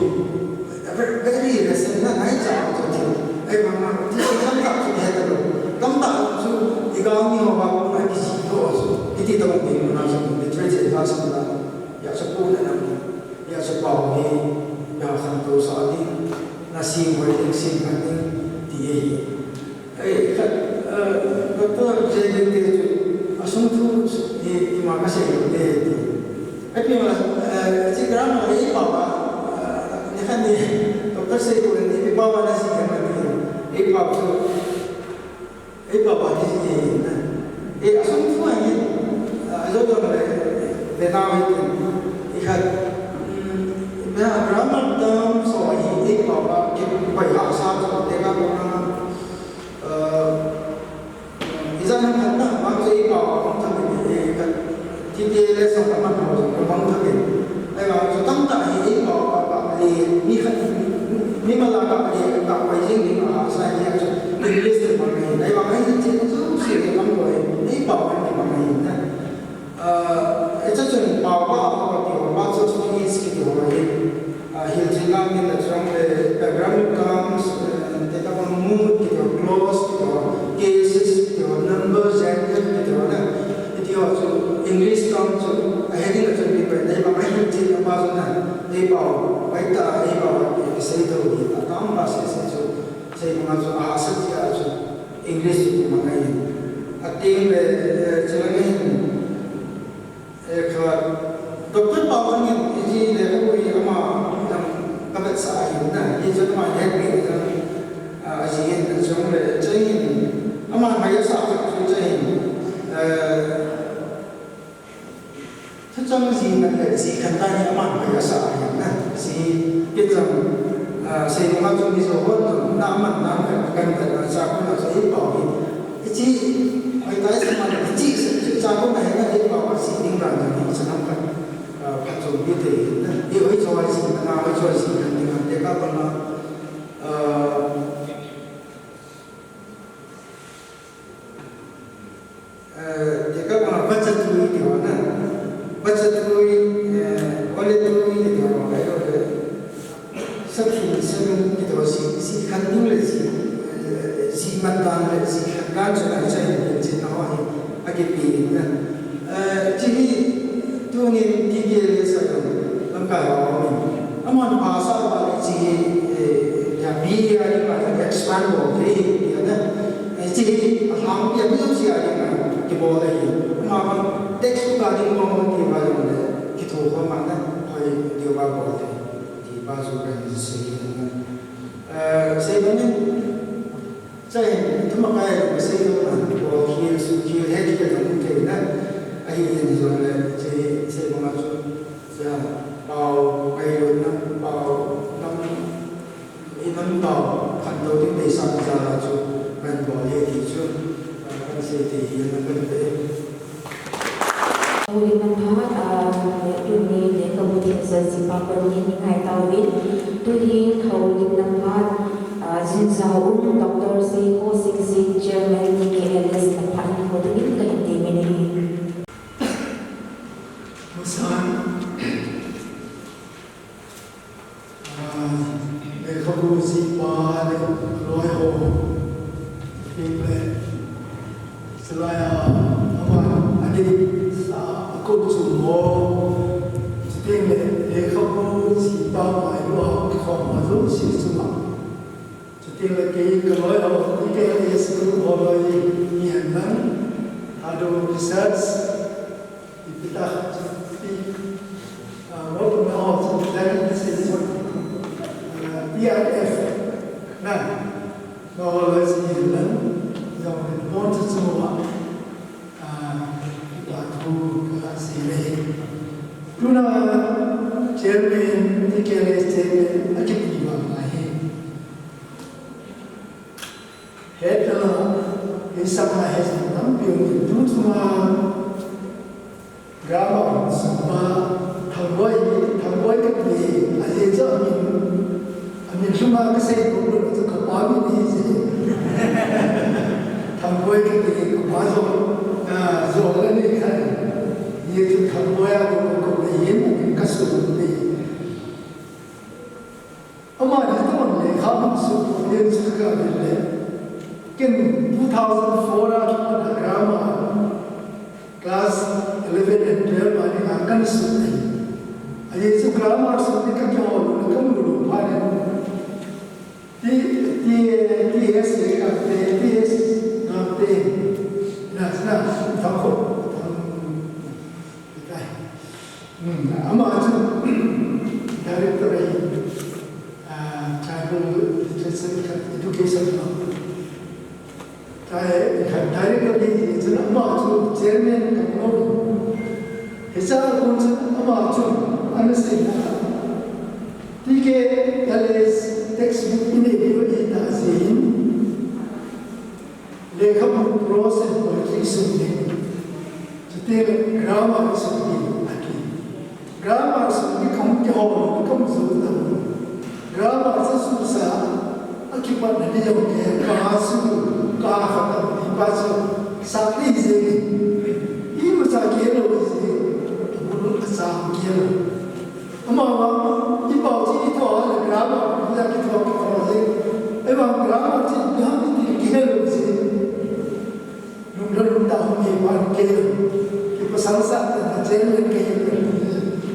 Very, very recent na, ngai cha chu chu. Ahivanga, thusim tamtah chu kihei talou. Tamtah chu, i gam mi ho va, na kisi to chu. Iti tabang ding na chu, literature class na. Hijeh chun puna na. Hijeh chun pao hi, ya khantou sa ding. Na sim hoi ding, sim khan ding, ti ahi. Ei, khat, eh, Doctor J D te chu, asung thu hi, ima ka sei lou te ti. Ei, pi ma, eh, chi grammar hi pa pa, eh, ni khan ni, Doctor Seikul ni, ei pa pa na si khan ni, ei pa chu, ei pa pa ni si ni, ei, asung thu hi, eh, ajo to le, le na hi ti, ei khat, mm, na grammar term so hi, ei pa pa, ki, pai ha sa, so, te ka ko na, Ijat ham khat na, vang chu i pao a hung thak in, i ka, T T L S a ka man ho chu ka mang thak in. Ahivang chu tamtah hi i pao a ka le, mi khat, mi, mimal a ka le, ka pai jing ding a sa hi a chu English te mang hi. Ahivang ahi chin chu si le mang loi, i pao a ki mang hi na. Ah, hiche chun pao pa, pao pa ti ho, pa chu, chu is kiti ho hi. Ah, hilchenna min a chang le, ah, grammar terms, eh, te tabang mood kiti ho, clause kiti ho, cases kiti ho, numbers, adjective kiti ho na. Hiti ho chu English term chu, a heading a chun kipai, te bang a hilchenna pa chu na, te pao, pai ta, te pao, kisei thou hi, atam pa sei sei chu, sei banga chu, a, sa ti a chu, English chu kimang ahi. Ateng le, eh, chule hin, eh, khat, Doctor Paokhan in, iji le ka pui ama, dang ka vetsah ahi na, iji ama le pi dang, ah, aji hin, chule, chai hin, ama mai asa chu chai hin, eh, Thuchang ji man le ji khan ta hi aman hoi asa ahi na. Ji kit jong, ah, sei banga chu Mizo hon jong na man na kan kan ta na cha ko na sei pao hi. Ichi hoi tai sa man ichi sa cha ko na hi na hi pao si ding ran jong hi sa nam kan, ah, phat chom pi te hi na. Hi hoi choi si na hoi choi si kan ding an te ka pa na, ah, Eh, tekah banga vachatui tiho na. Vachatui, eh, oletui tiho, ahilouleh, sakhin seven tiho, si, si khan ding le si, eh, si man dan le si khan dan chu na chai le chin na ho hi, akipi na. Eh, hiche hi tunin T K L S a jong lamkai ho aumin. Aman pastor pa le hiche hi, eh, ya B A a ding a expand bol thei hi, tia na. Eh, hiche hi alhangpi a mi jouse a ding a kibol ahi. Ama bang textbook a ding bol ti uva jong le kithokhom a na hoi diu va bol thei. Ti pa chu kahin sei ahi na. Eh, sei bang in, Chai, thuma kai lo, kasei lo na, ko khel, su khel, het khel jong um thei na. Ahi in jong le, che, sei banga chu, cha, pao, kai lo na, pao, nam, i nam pao, khantou ding deisah jal a chu, kan bol e ti chu, kan sei thei hi na kan ve. Houlimna phat, ah, tuni lekhabu themsah jipa koma hin ngai tauvin, tuhin houlimna phat, ah, jingjao um Doctor Seikho Singsit, Chairman T K L S na phat in houlim kahin temin ahi. Masan, Ah, lekhabu jipa le loi ho. Chuteng le, chulai a, ama, adei sa, akou chu mo. Chuteng le, lekhabu jipa mai lua, kikhom ho jouse chunga. Chuteng le kei ka loi ho, T K L S group ho loi, ni hen lang, Thadou Research, Ipi ta, i, ah, what do you know, so that is, ah, T R F. Na, no, let's see, then, you know, want to know, ah, what do you say? Tuna, chairman, T K L S chairman, a kiti ba, ma he. Hetna, isang na het, ang piyong itu tuma, Grammar, sumba, Thangboi, Thangboi kati, aje jo amin, amin suma kasei ko ko tu kapa mi ni je. Thangboi kati, kapa jo, ah, jo la ni kha. Ye tu Thangboi a ko ko ko ye, amin kasu ni. Ama ni tamang le kha bung su ko len su ka le. Ken two thousand four a ka grammar class eleven and twelve a ni ka kan su ni. Aye su grammar su ni ka kyo lo ka mu lo pa ni. Ti, ti, ti he se ka te, ti he se ka te. Na, na, ta ko. Hmm, ama chu director ahi, ah, tribal literature education lo. Chai, director ahi, chun ama chu chairman ka lo. Hicha kun chun ama chu ana sei na. T K L S textbook in a view in ta zin. Lekhabu prose poetry sung ding. Chuteng le grammar sung ding ati. Grammar sung ding kamu kihou, kamu jou tam. Grammar sa sung sa, akipat na ding jong ke, ka su, ka kha tam, ti pa su, sa ni je ni. I ma sa ke lo je, abu lu ka sa ke lo. Ama vang, i pao chi i tho a le grammar, i a ki tho ki tho le. Ei vang grammar chi i ham i ti ki hel u chi. Lung da lung da hung i vang ke. Ki pasal sa ta na chen le ke.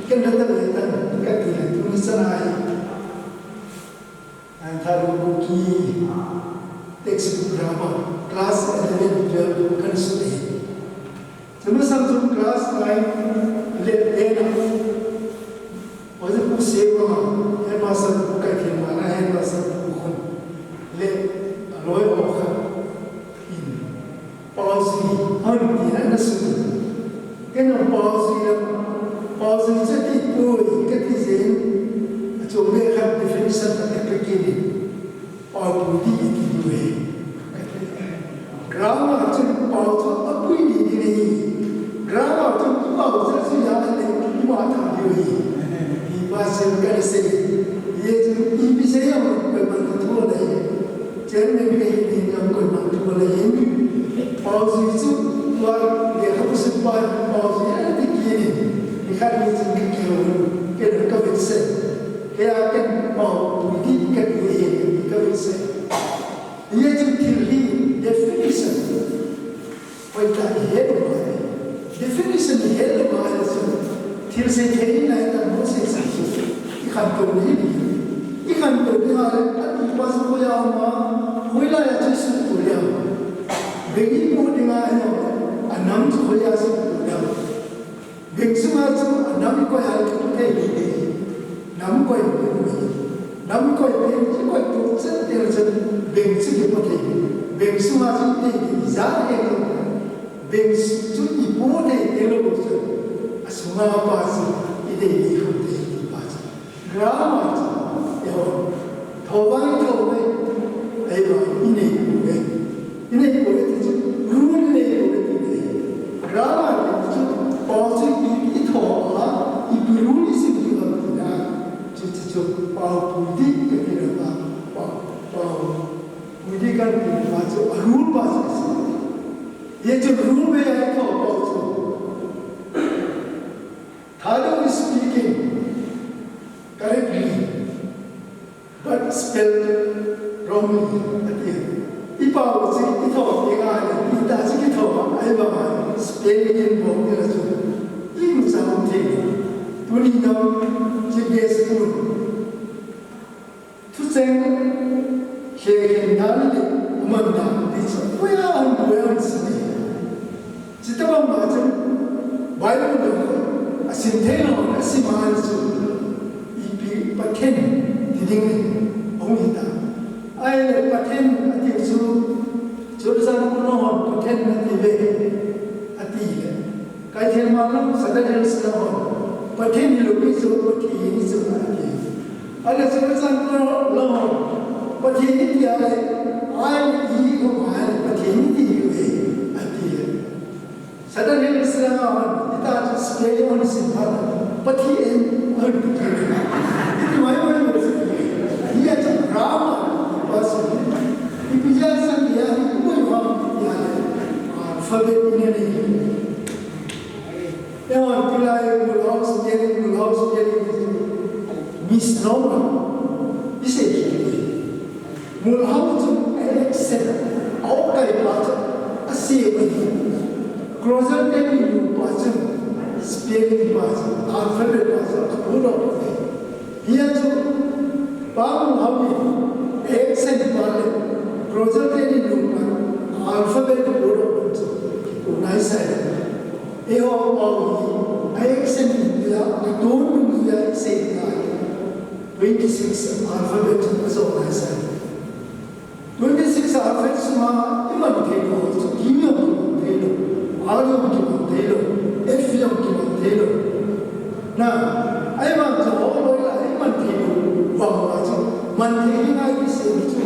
Ken da da le ta ka ti le tu ni sa na i. An Thadou Kuki textbook grammar class eleven, twelve kan su e. Chuma sang chu class nine le ten a. Oja pu se wa ma, headmaster pu kai thei ma na headmaster pu khun. Le, a loi o kha. In. Paozi, hon ti na na su. Ken a paozi la, paozi cha ti poi, ka ti zen. A chu me kha definition ta ka pe ki ni. Pao pu ti ti du he. Grammar chu pao chu a pui ni ni ni. Grammar chu pao cha chu ya le ma ta ni ni. Ni pa se ka se. Ye chu i bi se ya ma pe ma tu le. Chairman ka hi ni ngam ko ma tu la yin. Paozi chu wa le ha ku se pa paozi a ti ki ni. Ni kha ni chu ki ki lo ke ka ve se. Ke a ke pao ni ka ti he ka ve se. Ye chu thil hi definition. Koi ta he ma. Definition Thil sei thei nai ta mo sei sei chu. I khantou ni. I khantou ni ha le, a ti pa chu hoiya um a, hoilai a chu suhtou le. Beng i po ding a hi, a nam chu hoiya suhtou le. Beng sunga chu a nam i koi a le thei ni. Nam koi ni. Nam koi te i koi tu chen te chen beng chu kipo thei. Beng sunga chu thei ni ja thei ni. Beng chu i po thei te lou chu. A sunga pa chu i thei ni kham thei ti pa chu. Grammar chu, eiho, tho vang tho ve, eiho, i nei pouve. I nei pouve ti chu, rule i nei pouve ti ve. Grammar ti chu, pao chu i, i tho a, ipi rule i sim diu ham ti na. Chu, chu, chu, pao pui di, ka ti na pa, pao, pao pui di ka ti na pa chu, a rule pa chu i sim. Ye chu rule ve a i tho pao chu. Thadou is speaking correctly, but spelled wrongly, ati. I pao chu i tho teng a le, i ta chu kitho a, ahivang a spelling in bol ni la chu. Imacha um thei. Tuni nau, Chief Guest pun. Thucheng, khe khen dan le, aman dan, ti chu, koiya hung, koiya hung sim e. Chutobang ma chun, Bible a sim thei lou, a sim a chu, ipi Pathen, ti ding le, hung hi ta. Ahile Pathen, ati chu, Churachandpur lang hon, Pathen, ati ve, ati le. Kaithelmanv lang, Sadar Hills lang hon, Pathen hilou pi chu, Pathen hi chu ati. Ahile Churachandpur lang hon, Pathen hi ti a le, I, E, O, I, Pathen hi ti ve, ati le. Sadar Hills lang hon, ita chu spelling hon sim phat, Pathen, hon ti ve. Iti mai mai mo si. Hia chu grammar, pa si. Ipi jeh a sang hia, ipi mo hon ti a le. Alphabet i nei nei. Eiho, tulai Mulhao spelling, Mulhao spelling, misnomer. I sei kit e. Mulhao chu a accent, a okai pa chu, a sei pa hi. Crozer te ni nu pa chu, spelling pa chu, alphabet pa chu, a pulo. Hia chu, pa Mulhao in, accent pa le, Crozer te ni nu pa, alphabet pa pulo chu, u nai sai. Eiho pao hi, a accent in dia, a tone in dia, i sei dia. Twenty-six alphabet a jo nai sai. Twenty-six alphabet sunga, i man thei lou, chu Q jong kiman thei lou, R jong kiman thei lou, F jong kiman thei lou. Na, ahivang chu ho loi la, i man thei lou, vang va chu, man thei ding a kisei chu,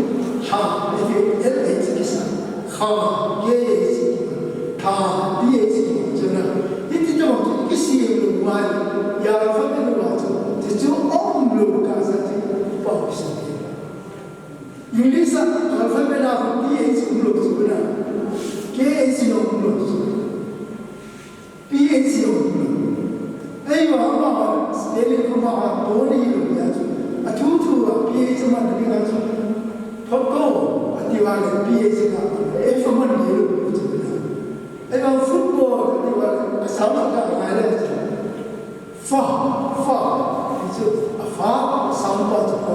ha, L H kisa, ha, K H, tha, T H, chu na, hiti tobang chu kisei lou va, ya fa lou va chu, chu chu um lou ka sa chu, pa kisei. English a alphabet a T H um lou chu na, K H jong um lou chu. P H jong um lou. Ahivang ama spelling koma a tone lou ya chu. A thu thu a P H man ni na chu. Photo ati va le P H ka F man ni lou chu na. Ahivang football ati va le a sound ka ngai le chu. Fa, fa. Chu a fa sound pa chu ko.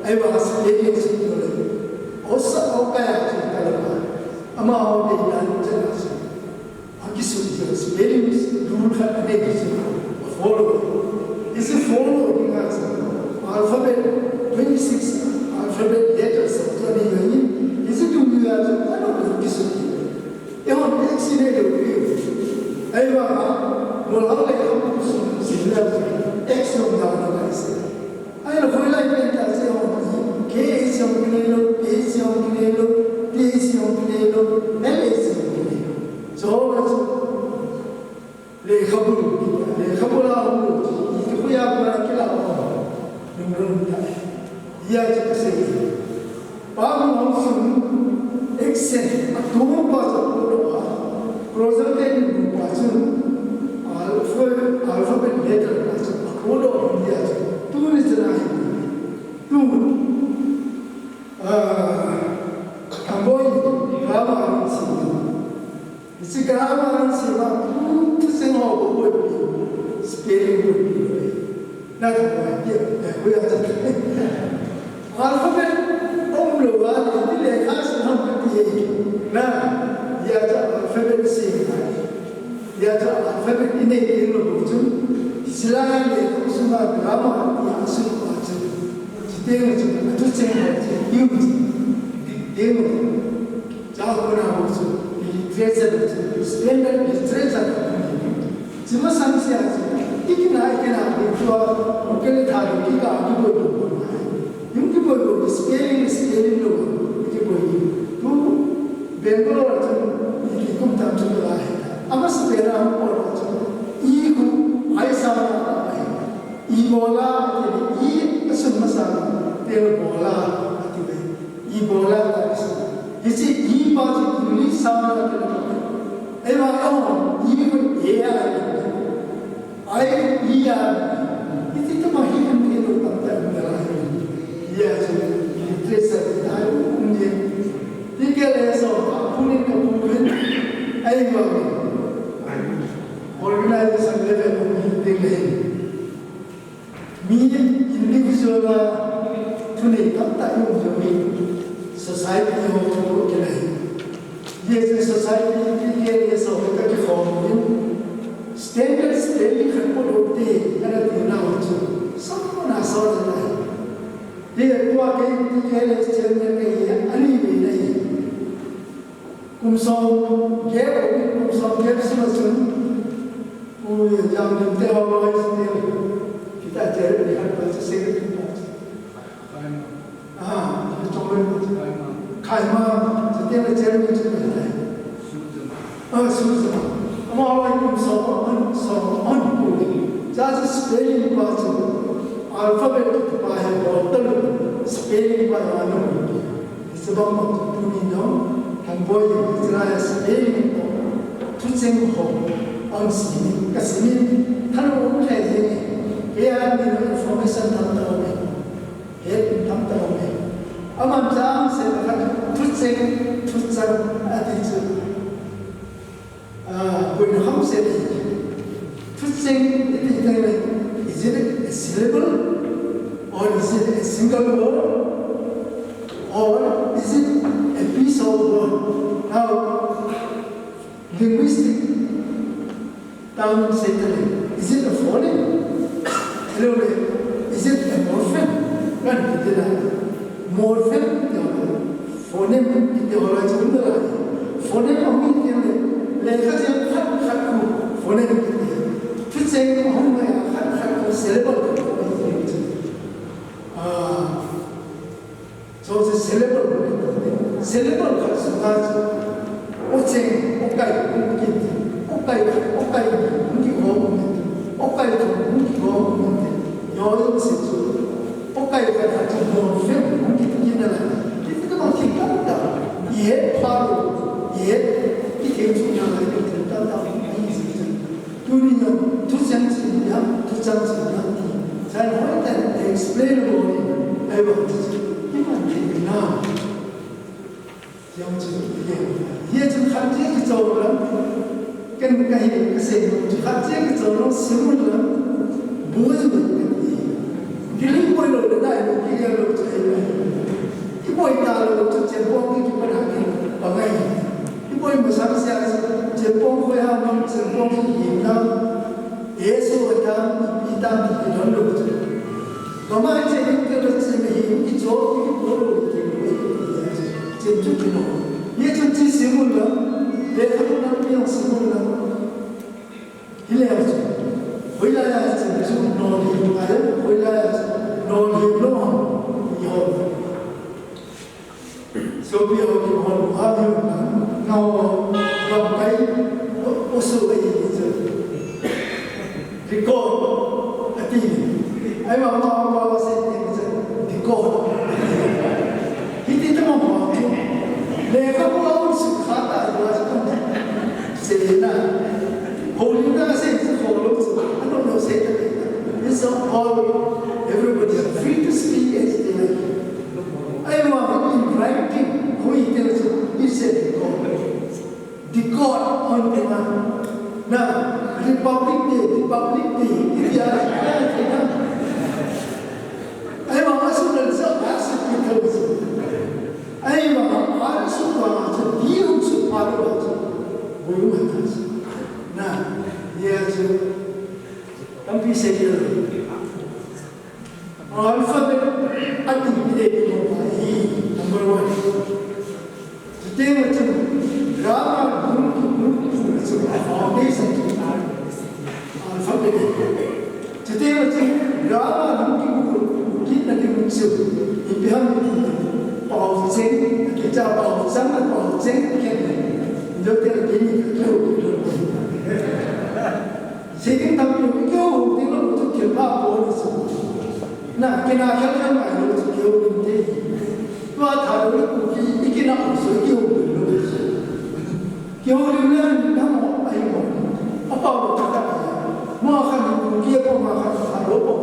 Ahivang spelling chu ko le. Osa o kaya chu ka le. Ama o de ya chu na chu. A kisut dia spelling rule khat anei chu a follow. Hiche follow ding a chu alphabet, twenty-six alphabet letters chu anei ahi. Hiche tuni a chu ano kisut dia. Eihon X inei lou pi. Ahivang a, Mulhao le X kisut sin le X jong da na ka ise. Ahile hoilai pen ta chu, K H jong kinei lou, P H jong kinei lou, T H jong kinei lou, L H jong kinei lou. Chu le chu lekhabu, lekhabu la hung lou, i ti khoya kona kila hung. Lungdon ta. Hia chu kasei. Pa Mulhao chun accent a tong pa chu apodoh a. Crozer te ni nu pa chun alpha-, alphabet letter pa chu apodoh hia chu. Tuni chan a hi. Tu, ah, Thangboiyin grammar in sim. Hiche grammar in sim a, tu, tu seng ho bo bo pi. Spelling Na ta ko ai ke, ko ya ta. Alphabet um lou a, ni le kha sa ham ka ti. Na, ya ta alphabet si. Ya ta alphabet i nei ke lou chu. Sila le ko suma grammar ya su pa chu. Ti te chu, a tu che ha chu. Yu. Ti te. Cha ko na ko chu. Literature chu. Standard literature. Chima sang sia chu, ikina, ikina, ikua, ukele tha, kika, kiboi, kiboi. Yung kiboi, kiboi, spelling, spelling lo, kiboi. Tu, Bangalore chu, iki kum tam chu la hai. Ama spell a, por chu, i ku, ai sa, ai. I bola, i, i, asun masa, te bola, ati ve. I bola, ati ve. Hichi, i pa chu, English sa, ati ve. Ei, wa, oh, i ku, e, ai. Ai, iya, iti tuma hi kan ke lo tam tam na la hi. Iya, so, literature ta hi, um, ye. Ti ke le so, puni ka puni. Ai, ma. Organization level of meeting le. Mi individual la, tuni tam tam yung jo mi. Society ho, ke le. Ye, society, ti ke le so, ka ki form in. Standard spelling khat ko lo te, kana ti na ho chu. Sab ko na so na. Ye, tua ke, ke le chairman ke ye, ani ve na ye. Kum som, ke, kum som, ke sima chun. U ye, jam din te ho lo ye te. Kita chairman khat ko se ke. Ah, chong le. Khai ma, chate le chen le chen le. Ah, su sa. Ama lai kum sa on, sa on. Cha cha spelling pa chu. Alphabet pa he bottle. Spelling pa ya no. Isabang ma tu ni no. Kan boy Israel spelling pa. Tu chen ho. On si ni, ka si ni. Kan wo khai ni. Ke a ni information tam tam. He, tam tam he. Aman chang se khat, thucheng, thuchang, ati chu. Ah, koi na ham se. Thucheng, iti teng le, is it a syllable? Or is it a single word? Or is it a piece of word? Now, linguistic term se tale, is it a phoneme? Hello, is it a morpheme? Kan ti tala. Morpheme ti ho, phoneme ti ho la chun da. Phoneme ho mi ti le, le kha che khat khat ku phoneme ti. Thucheng ho ma ya khat khat ku syllable. Ah. So the syllable, syllable khat sunga chu, o cheng, o kai, o kin, o kai, o kai, o ki ho, o kai, o ki ho, o yo se chu, o kai khat khat chu, mo fe, o ki ki na la, ki ki ma ki ka ta, ye pa lo, ye, ki ke chu na la, ki ta ta, ki se chu. Tuni na, thucheng chihna, thucheng chihna ti. Chai hoi ta explain lo ni, ai ba ti. Iman ti na. Yang chu, ye. Ye chu khat che ki chou la. Ken ka hi, ka se lo, chu khat che ki chou lo, simul la. Bui lo, ka ti. Ki ling boi lo, da dai lo, ki ya lo, chu ai lo. Ki boi ta lo, chu chen bong ki, ki pa na ki, pa ngai. Iboima sang sia, chen pong khoi ha mang, chen pong hi him na. Yesu atan, ipi tan ti don lo chu. Kama che him ke lo che me him ki cho ki ko lo ki ko. Chen chu ki lo. Ye chu chi simul la. Le kha na ki simul la. Hilai a chu, hoilai a chu, chu non him a ya, hoilai a chu, non him lo ham, i ho. Sopi ho ki hon, a him na, na ho, gam kai, o, o su ai chu. Record, ati. Ai ma, ma, ma, ma, se, se, record. Hiti te mo mo. Lekhabu a um sukha ta, i wa sukha. Se na. Holy na se, se follow, so, I don't know, say that. It's all, everybody is free to speak as they like. I want in writing, who he tells you, he said, record. Record on demand. Na, Republic Day, Republic Day, Ai ma asu dan sa asu kita. Ai ma asu pa sa diu su pa lo sa. Bulu ma ta sa. Na, ya sa. Tampi sa ya. Alphabet ati bile ni mo hi number one. Chuteng a chun grammar hung ki hung ki hung ki chun foundation chu alphabet. Chuteng a chun grammar hung ki hung ki na ki hung chu ipi ham ki pao cheng ki cha pao chang na pao cheng ki ni. Ndo te ki ni ki ki. Seiting tampi um keu hung ting lo chu thil pha po ni chu. Na, kina khel khel mai lo chu keu hung te. Tua tha lo ku ki, i kina um so keu hung lo chu. Keu hung le na mo ai mo. Apa lo ta ta. Mo khan ku ki ko ma khan tha lo po.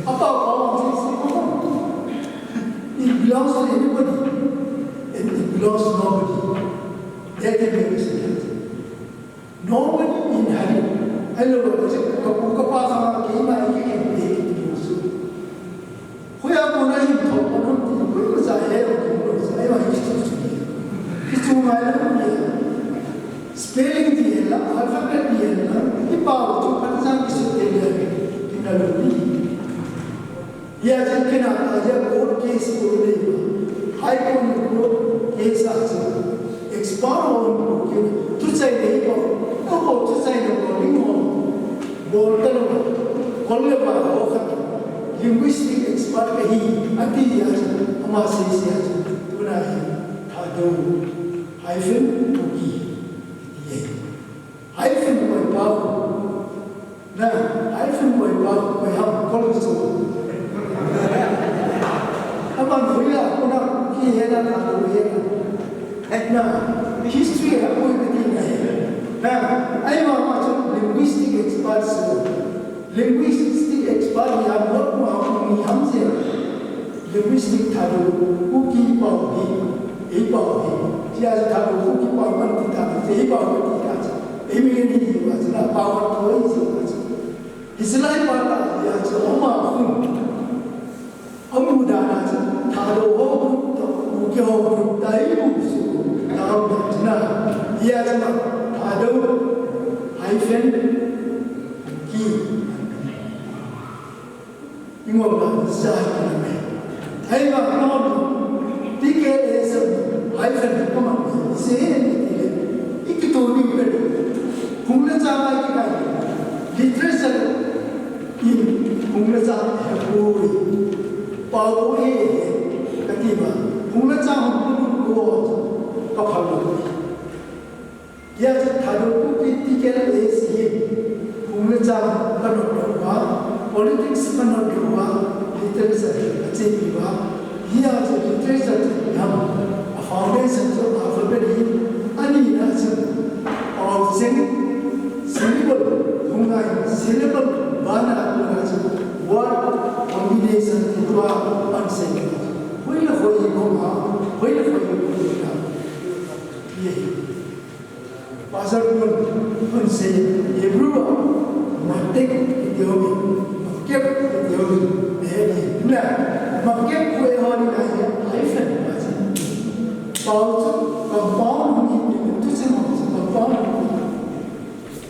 Apa ko si si ko. It belongs to anybody. And it belongs to nobody. That can be a secret. Nobody inherit. Hello, kapu kapa sama keima iki kente kitu su. Hoya kona hin thok kona ti koi ko sa he ko ko sa he ma history su. History ma la ko ni. Spelling di la, alphabet di la, i pa chu pan sa ki su te le. Kita lo ni. Hijeh chun kina a hijeh court case ko nei ba. High Court in court case a chu expert ho in ko kina. Thuchai nei ko. Ko ko thuchai nei ko ni mo. Bol ta lo. Kol le ba ho kha. Linguistic expert ka hi. Ati ya chu. Ama sei sei ya chu. Tuna hi. Thadou. Hyphen Kuki. Ye. Hyphen koi pa. Na, hyphen koi pa, koi ham, kol so. Aman hoya, kona, ki hena, na, ko hena. Na, history ha koi kati na. Na, ai ma ma chu linguistic expert so. Linguistic expert ya, what ma, ni ham se. Linguistic Thadou Kuki pao hi, ei pao hi. Tia Thadou Kuki pao man ti ta, ei pao man ti ta. Ei mi ni hi wa, na pao to ei so. Isilai pa ta, ya so ma khun. Amu da na so, Thadou ho, to, Kuki ho, ta ei mu so. Ta ho na. Ya so, Thadou, hyphen, Kuki. Ingol na sa na me. Ai ma no. T K S hyphen ko ma. Se ni ti le. Iki to ni pe. Hung le cha ma ki kai. Literature in hung le cha he ko. Pa ko e. Ka ti ma. Hung le cha hung ko ko. Ka pha lo. Hijeh chun Thadou Kuki T K S hi, hung le cha ka not doh uva, politics ka not doh uva, literature a chepi uva. Hijeh chun literature chepi ham, a foundation chu alphabet hi, ani na chu, pao cheng, syllable, hung ngai, syllable, bana, na chu, word combination, tua, pan se, hoi le hoi, hoi le hoi, hoi le hoi. Pastor Kun, Kun se, Hebrew a, matek kiti ho mi, makep kiti ho mi, eh, na, makep ko e ho ni ai, hyphen, pao chu, compound ni, tu se mo, compound ni,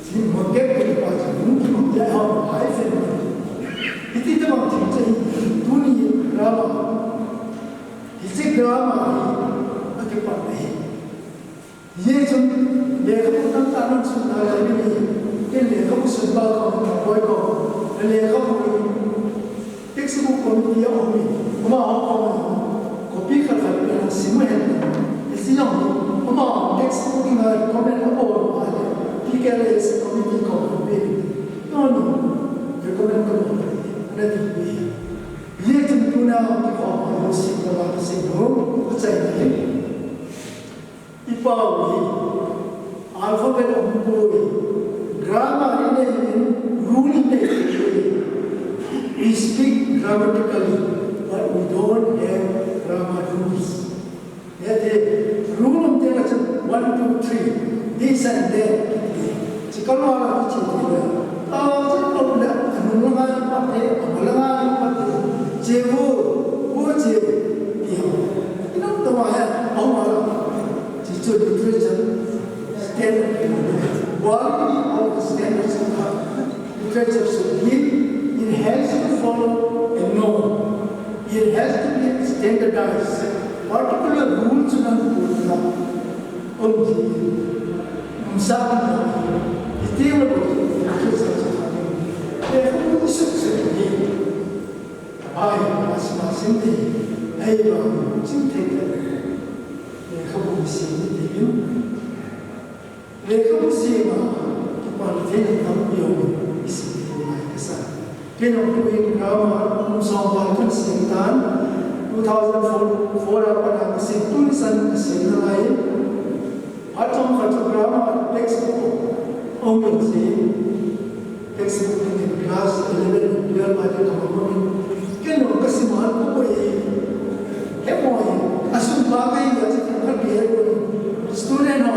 si makep kiti pao chu, ni ki mo, ya ho, hyphen, iti te mo, ti che, tu ni, grammar, iti grammar, ati pa ni. Hijeh chun, lekhabu tamtah in sun nalai ding ahi, ken lekhabu sunpa koma, boi koma, lekhabu hi, textbook committee a um in, amaho koma, copy khat khat pen sim hen, isi jong hi, amaho textbook dinga recommend abol uva le, T K S committee koma pe, no, no, recommend kabol uva le, ana ti pe. Hijeh chun tuna, kikhom, sim koma, sim ho, achai ni. I pao hi, alphabet um poi, grammar i nei in, rule i nei poi. We speak grammatically, but we don't have grammar rules. Hiti, rule um teng a chun, one, two, three, this and that. Chi kalma la chi ti le. Ta chun lo le. Pate, amalanga pate, chevo, wo che, tia. Ina tama hai, awala. Chichu literature standard. Quality of the standards of the literature should be, it has to follow a norm. It has to be standardized. Particular rules na putna. Om ji. Om sa. Iti mo. Iti sa sa. Lekhabu suk suk ni. Ai, mas mas ni. Ai, ba, sing te te. Lekhabu sing ni te. Lekhabu sima, kipana theina tampi um, isi ngai kasa. Kei jong tuin grammar kum som val kasim tan, two thousand four a pat a kasim, tuni chan kasim nalai. Phat chomkhat chu grammar textbook um in si. Textbook in class eleven, twelve a te kama kama in. Kei jong kasim a koi. He boi, asun pa kai ya chi khat bia ko. Student ho,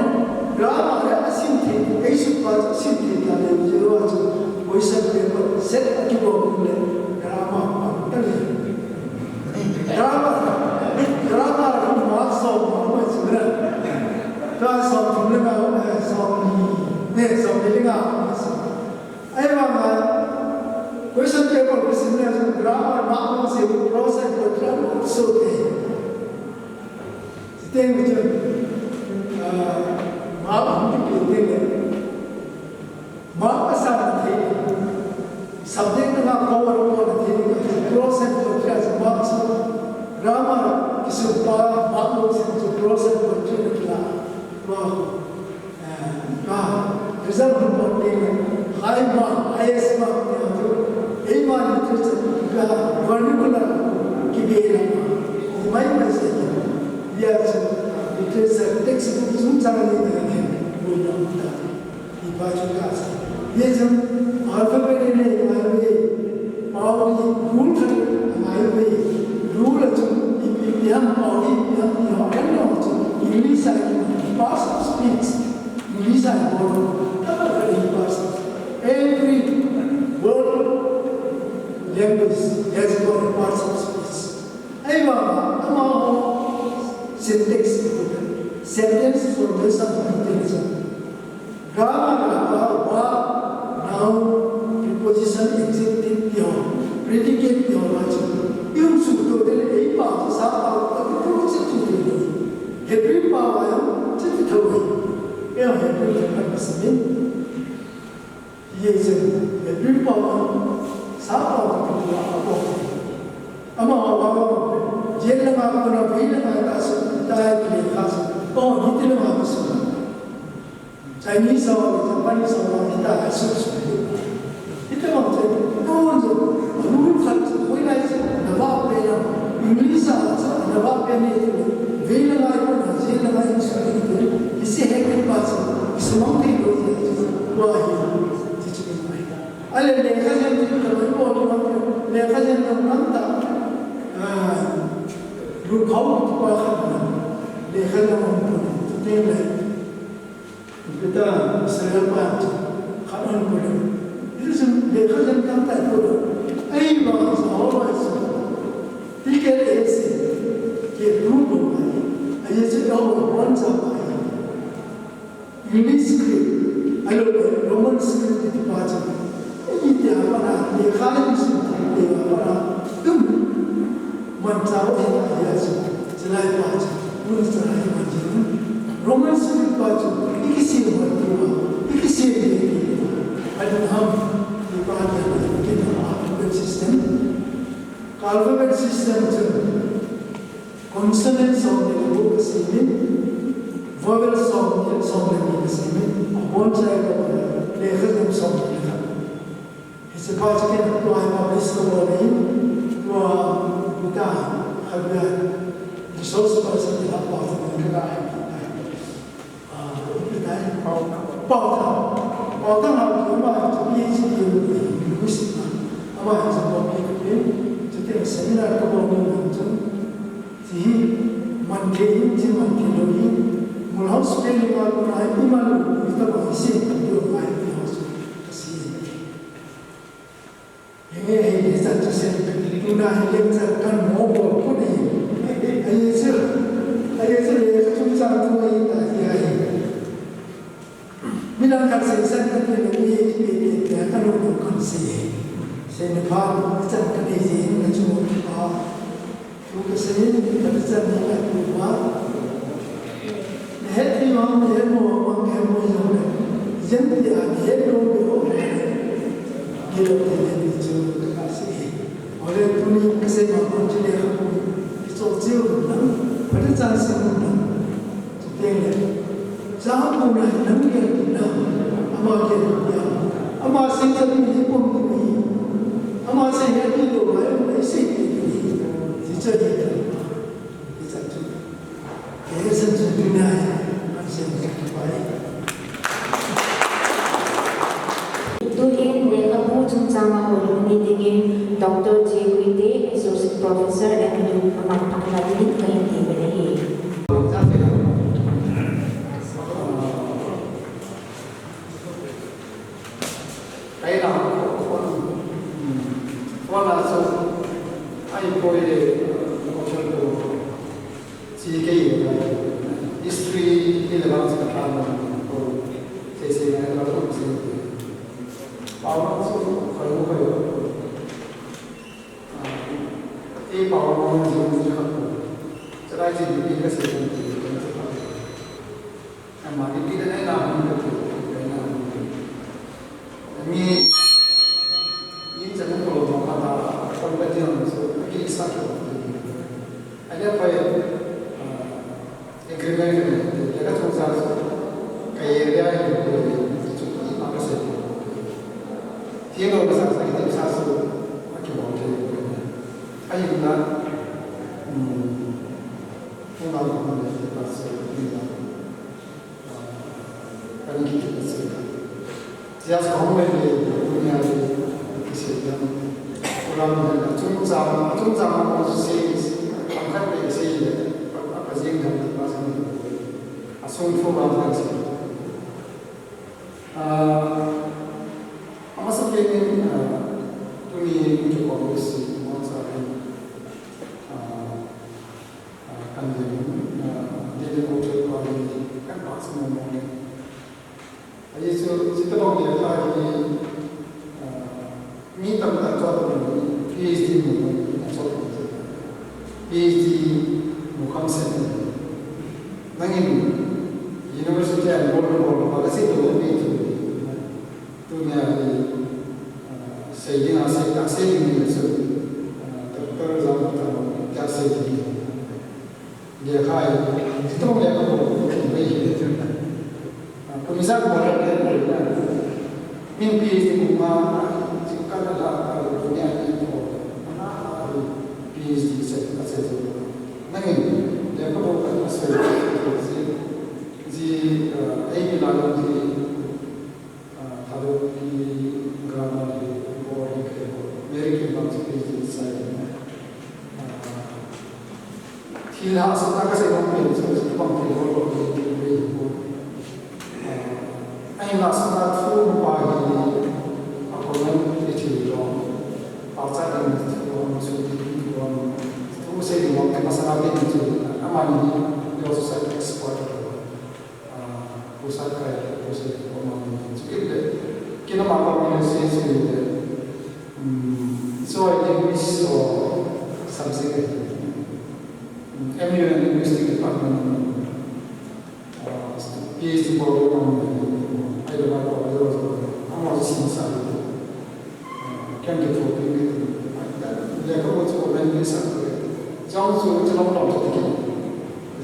grammar le asim thei, ei sun pa asim thei ta le, zero a chu, question paper set a kibol le, grammar pa ta le. Grammar, grammar hu mark som, mark mai chu le. Ka som thum le nga, eh, som ni, eh, som ni le nga. Ahivanga, question paper kasim le, grammar mark lo se, prose and poetry lo so te. Siteng chun, ah, mark hung kipe teng le. Mark asang thei. Subject na cover ko na thei, prose and poetry as mark so. Grammar kisim pa, mark lo se, prose and poetry na kila. Wow. Ka, result hung pon teng le, high mark, highest mark tia chu, eima literature ka, vernacular, kibe la, mai mai se tia, tia chu, literature textbook chungchang ni na ne, mo na ta, ipa chu ka sa. Ye chu, alphabet ne, mai mai, pao ni, rule khat, mai mai, rule chu, i, i, i ham pao ni, i ham, i ham, kan no chu, English a, parts of speech. English a bol, tama ka English. Every world language has got a parts of speech. Ahivang, amaho syntax, sentence formation, intelligence. Grammar la pa, verb, noun, preposition, adjective, tia, predicate, tia, la chu. Yung su to de, ei pa, sa pa, pa, pa, pa, pa, pa, pa, Hebrew pao a jong, chuti thou ahi. Kei jong Hebrew jong kasim in. Ye chen, Hebrew pao a, sa pao a, pao a, pao a. Ama, ama, ama, jen langa kona, vei langa ta su, ta hai kile kha su. Oh, hiti langa ta su. Chinese ho, Japanese ho, hita, asuh, asuh. Hita bang chu, no, no, rule khat chu, koi lai chu, na vah pen a, English a chu, na vah pen a chu, vei la ngai ko, na je la ngai chu, hiti, hiti, hiti pa chu, isumang thei lou chu, tua hi, chu chu mai. Ale lekha jen chu, ka mai ko, lekha jen chu, nang ta, ah, lu khau tu pa khat, lekha jen chu, tu te lai. Peter, Israel pa, khat hon pule. Hichu lekha jen tamtah pule. Ahivang chu, Jehovah chu, T K S, ke group of, ahi chu Jehovah bon cha pa ahi. English script, ahilou le Roman script ti pa chu. Itia pa na, lekha jen chu, te pa na, tum. Manchah ho hi ahi a chu, chulai pa chu, mun chulai hi man chu. Roman script pa chu, i kisem ho tua, i kisem ho tua. Ani ham, i pa chu, alphabet system. Alphabet system chu, consonant som le ni kasem in, vowel som le, som le ni kasem in, abonchauva, lekha jen som le khat. Hiche pa chu ken tua hi publish kabol in, tua, tua, khat beh, resource person ti ha pa chu ken ka, ah, tua, Paotang. Paotang. Paotang a, ama chu PhD in, linguist na. Ama chu bol pi pi, chu ken seminar kabol in chu. Hiche hi, man thei in, hiche man thei lou in, Mulhouse spelling a kona hi, iman lou, itabang hi, hiche, tua, Mulhouse, hiche. Sen, tuna hi lecture kan mo bol put ahi. Ahi chu, ahi chu lecture chungchang thu ahi ta hi ahi. Midang khat seisan kati le mi ipi ipi tia kalo lo kan sei. Seina phat chan kanei jing na chu pa. Thu kasei, kati chan ni kati uva. Nahet thei vang, nahet mo vang, nahet mo jong le. Jen tia nahet lou beh u. Kilo te le ni chu kasei. Ole tuni kasei ma kon chu le kha kon. Kichol chiu na. Kati chan sei na. Chuteng le, chapona hi nang gel ding ham, ama gel ding ham, ama sei chan mi hi pom ding hi, ama sei hi ati lou lai, ama sei ding hi, ti chan hi ta, ti chan chu. Kei san chu tu nai, an sen chu tu pai. Tuhin lekhabu chungchang a houlim ni dingin Doctor J. Guite, Associate Professor, M U, aman phatna dingin kahin temin ahi. Kaina phone, phone a chu ai poi le, option ko. Chi kei history ni le vang chu ka tha mo ko. Sei sei na ka ko sei. Pao na chu khoi mo khoi. Ei pao mo ji ji kha ko. Chulai chi ni ka sei ko. Ama ni ti le na mo ko. Mi, mi chan ko lo ma ta, kon ba ti na so, ki sa ko. Aja pa, agreement ne, ya ka thong sa, ka ye ya ni ko, chu ma ka se. Ti no ka sa sa ki sa so, ma ki mo te. Ai na, mm, ko na ko ne, ta so, ni na. Kan kiti na sila. Tia sa hong le le, dunia le, kisi le. Ulam le, chungchang, chungchang ko si, pangkat le si le, pa jing dan pa sa ni. Asung pho ba dan si. Ah, amasa ke ni, ah, tuni ni ko si, mo sa ni. Ah, Ah, kan jeng, ah, David Ochoa pa hi kan pa sa mo mo le. Ahi chu, chu tabang le pa hi, ah, mi tamtah chua tabang hi PhD mo mo le, chua tabang hi. PhD mo kham sen. Nangin university a enroll mo mo pa ka si to PhD. Tunia hi, ah, sei ding a sei, ka sei ding ni chu, ah, Doctor Jam Bata ka sei ding. Lekha hi, ti tong lekha ko, ko bei hi le tu. Ah, ko mi sa ko le le na. Min PhD ko ma, ti ka la la, ko ni a ni ko. Na, PhD sei, ka sei tu. Nangin, lekha ko ka sei, ko sei. Ji, ah, ei mi la ji, Ah, Thadou ki grammar hi, ko hi ke ko, Mary Kim bang chu PhD sai. Ah, thil hahsatna ka sei bang pen chu, chu bang thil bol bol hi, hi, hi, ko. Ah, ahin hahsatna thu pa hi, a ko nan hi thil lo. Pachat ding thu, chu ding thu, thu sei ding ka masala pen chu, amani, he also said expert. Ah, pu Satkai, pu Satkai, pu Satkai, pu Satkai, pu Satkai, kin ama pa mi se se le. Hmm, so I think this, uh, subject, hmm, M U N Linguistic Department, uh, PhD program, I don't know, I was, I was in Saudi. Ken ke thu pi ke tu. Lekha bo chu ko ben ni sa ko. Jong chu chu long long chu ki.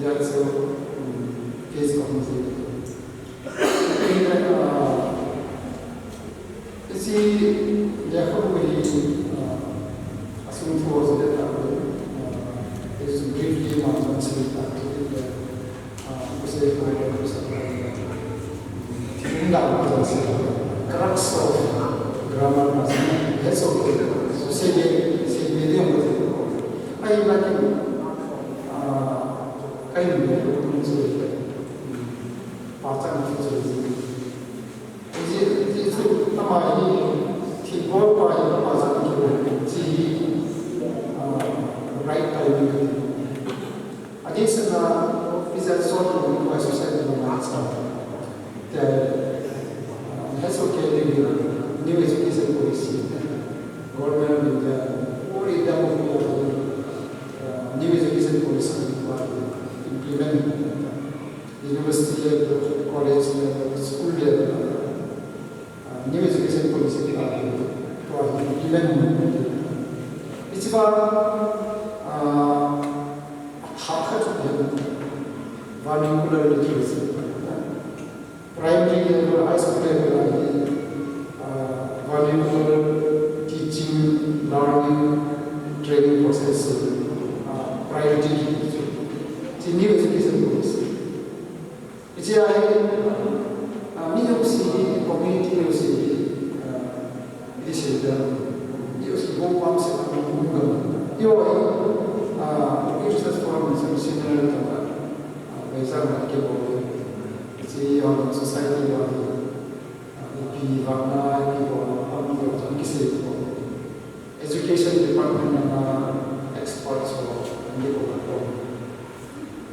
Ya chu, um, case ko mo si. Isi lekha bo hi, uh, asung thu ho se ta ko. Uh, is briefly ma chu si ta ko. Crux of grammar na, he so, so se de, se de de ko. Ai na ki, ah, kai ni ko ni so. Pa chan ni so. Ji, ji chu, ama hi, thil bol pa hi, pa chan ni ko. Ji, uh, right timing. Addition na, visa sort of request set na sa. Te, uh, that's okay, new education policy. Government of India, all India of India, uh, new education policy implement. University level, college level, school level, uh, new education policy kila, tua hi implement hung hite. Hiche pa, uh, thakhat chu hi vernacular literacy. Primary level, high school level a hi, uh, vernacular teaching, learning, training process, uh, priority hi chu. Hiche new education policy. Hiche a hi, ah, mi jouse hi, community jouse hi, ah, i sei dan, mi jouse hi hung pang se na hung gam. Eiho hi, ah, Research Forum in seminar tah, ah, Vizag a kibol. Hiche a society a hi, ah, ipi vang a, ipi bol a, pang bol a, kisei bol. Education department a experts ho, ani ko ko.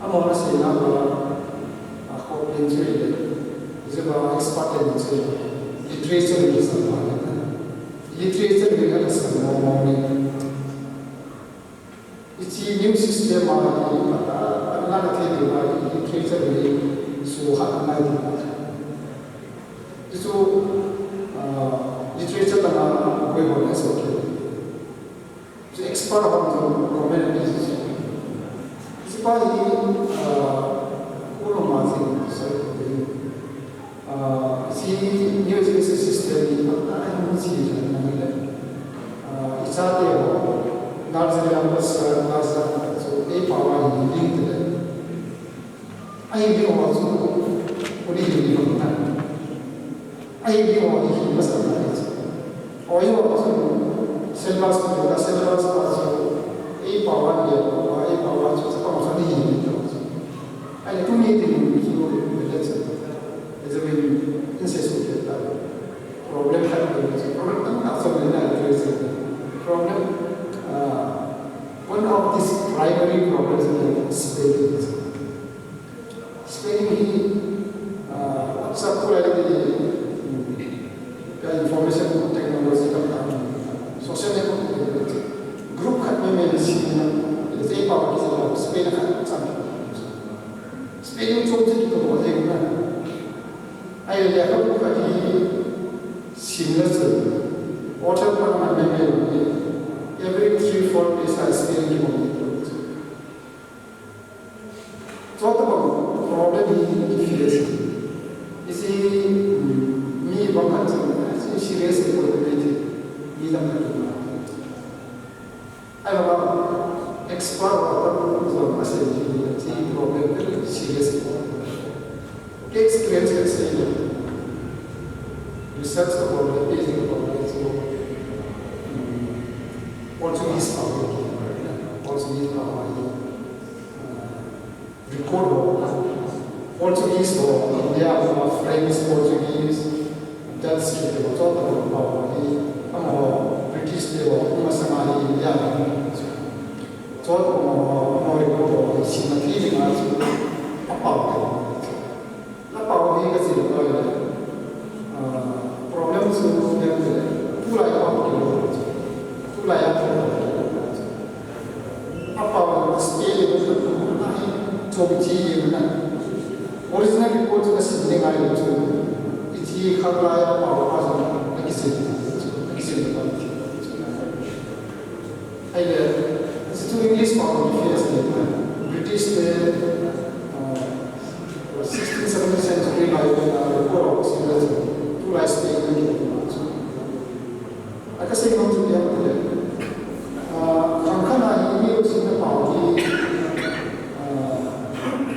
Amahon aseina uva, a, kop pen chu ahile, hiche pa expert ten chu literature hi sa pa le. Literature hi ka sa mo mo ni. Hiche new system a hi, a, a, a, na ka thei diu a hi, literature hi suhat ngai diu. Hichu, a, literature langa koi ho le so ke. Chu expert ho chu comment a pe chu. Hiche pa hi, ah, u loma jing sai ko ding. Ah, hiche new education system hi, ah, a hin chi le na le. Ah, ichate ho, nursery a pat sa, class a pat chu, eipao a hi ding te le. Ahi ding ho chu, koi hin ding ho na. Ahi ding ho hi hin masa na hi chu. Ahi ho chu, syllabus chu, ka syllabus pa chu, eipao a le, eipao a chu, chapang chu ani hin ding ho chu. Ahi tuni ding chu, le chu. Examine, in se su ke ta. Problem khat chu, problem tamtah chu le na, problem, ah, one of these primary problems is spelling. Spelling hi, ah, WhatsApp tulai hi, hmm, ka information technology ka, ka, social network ka, group khat mai mai si na, le eipao a kisi la, spelling khat chang. Spelling chom chu kibol thei na. Ahile lekhabu khat hi sim le chu, author pa mai mai mai, every three, four page a spelling kibol thei. Chutobang problem hi i face. Hiche, um, mi bang khat chu, hiche serious problem hi mi lam khat chu. Ahivang expert ho tam jong asei hi, hiche problem very serious. Kei experience kasei le. Research kabol le, PhD kabol le chu, um, Portuguese pao le, Portuguese pao le. Record ho, Portuguese ho, India ho, French, Portuguese, Dutch te ho, chutobang pao hi, amaho, British te ho, amasanga hi India ho. Chutobang ho, amaho record ho, simna thei dinga chu, apao. Apao hi kachi lou le. Ah, problem chu ipi ham itile, tulai pao kilou. Tulai a pao. Apao spelling hi chom chi na. Original record chu kasim le ngai le chu. Hiche khat lai apao pa chu akisim. Akisim le pa. Ahile, hiche chu English pao hi face le. British te, ah, sixteen, seventeen century lai, ah, record of Singapore, tulai Spain a ni. Akasei nom chu ipi ham itile, ah, khang khat a hi mi lo sin na pao hi, ah,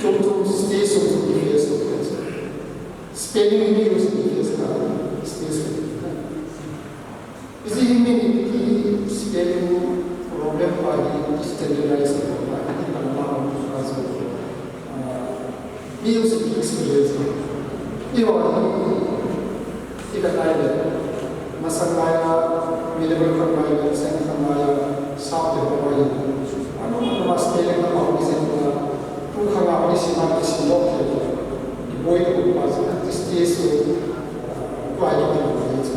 chom chom stage chom chom hi face. Spelling hi mi lo sin face ka stage. Hiche hi mi ni ki spelling problem pa hi standardize pa hi, pa hi, ah, mi jouse experience. Eiho hi, ipi ham itile, masang lai a, Level khat ngai, sen khat ngai, sa te ho ngai. Anu, anu mas te le na pau ki sen na. Tu kha nga ni si ma ki si lo te. Ki boi ko pa sa, this is so, uh, quite a bit.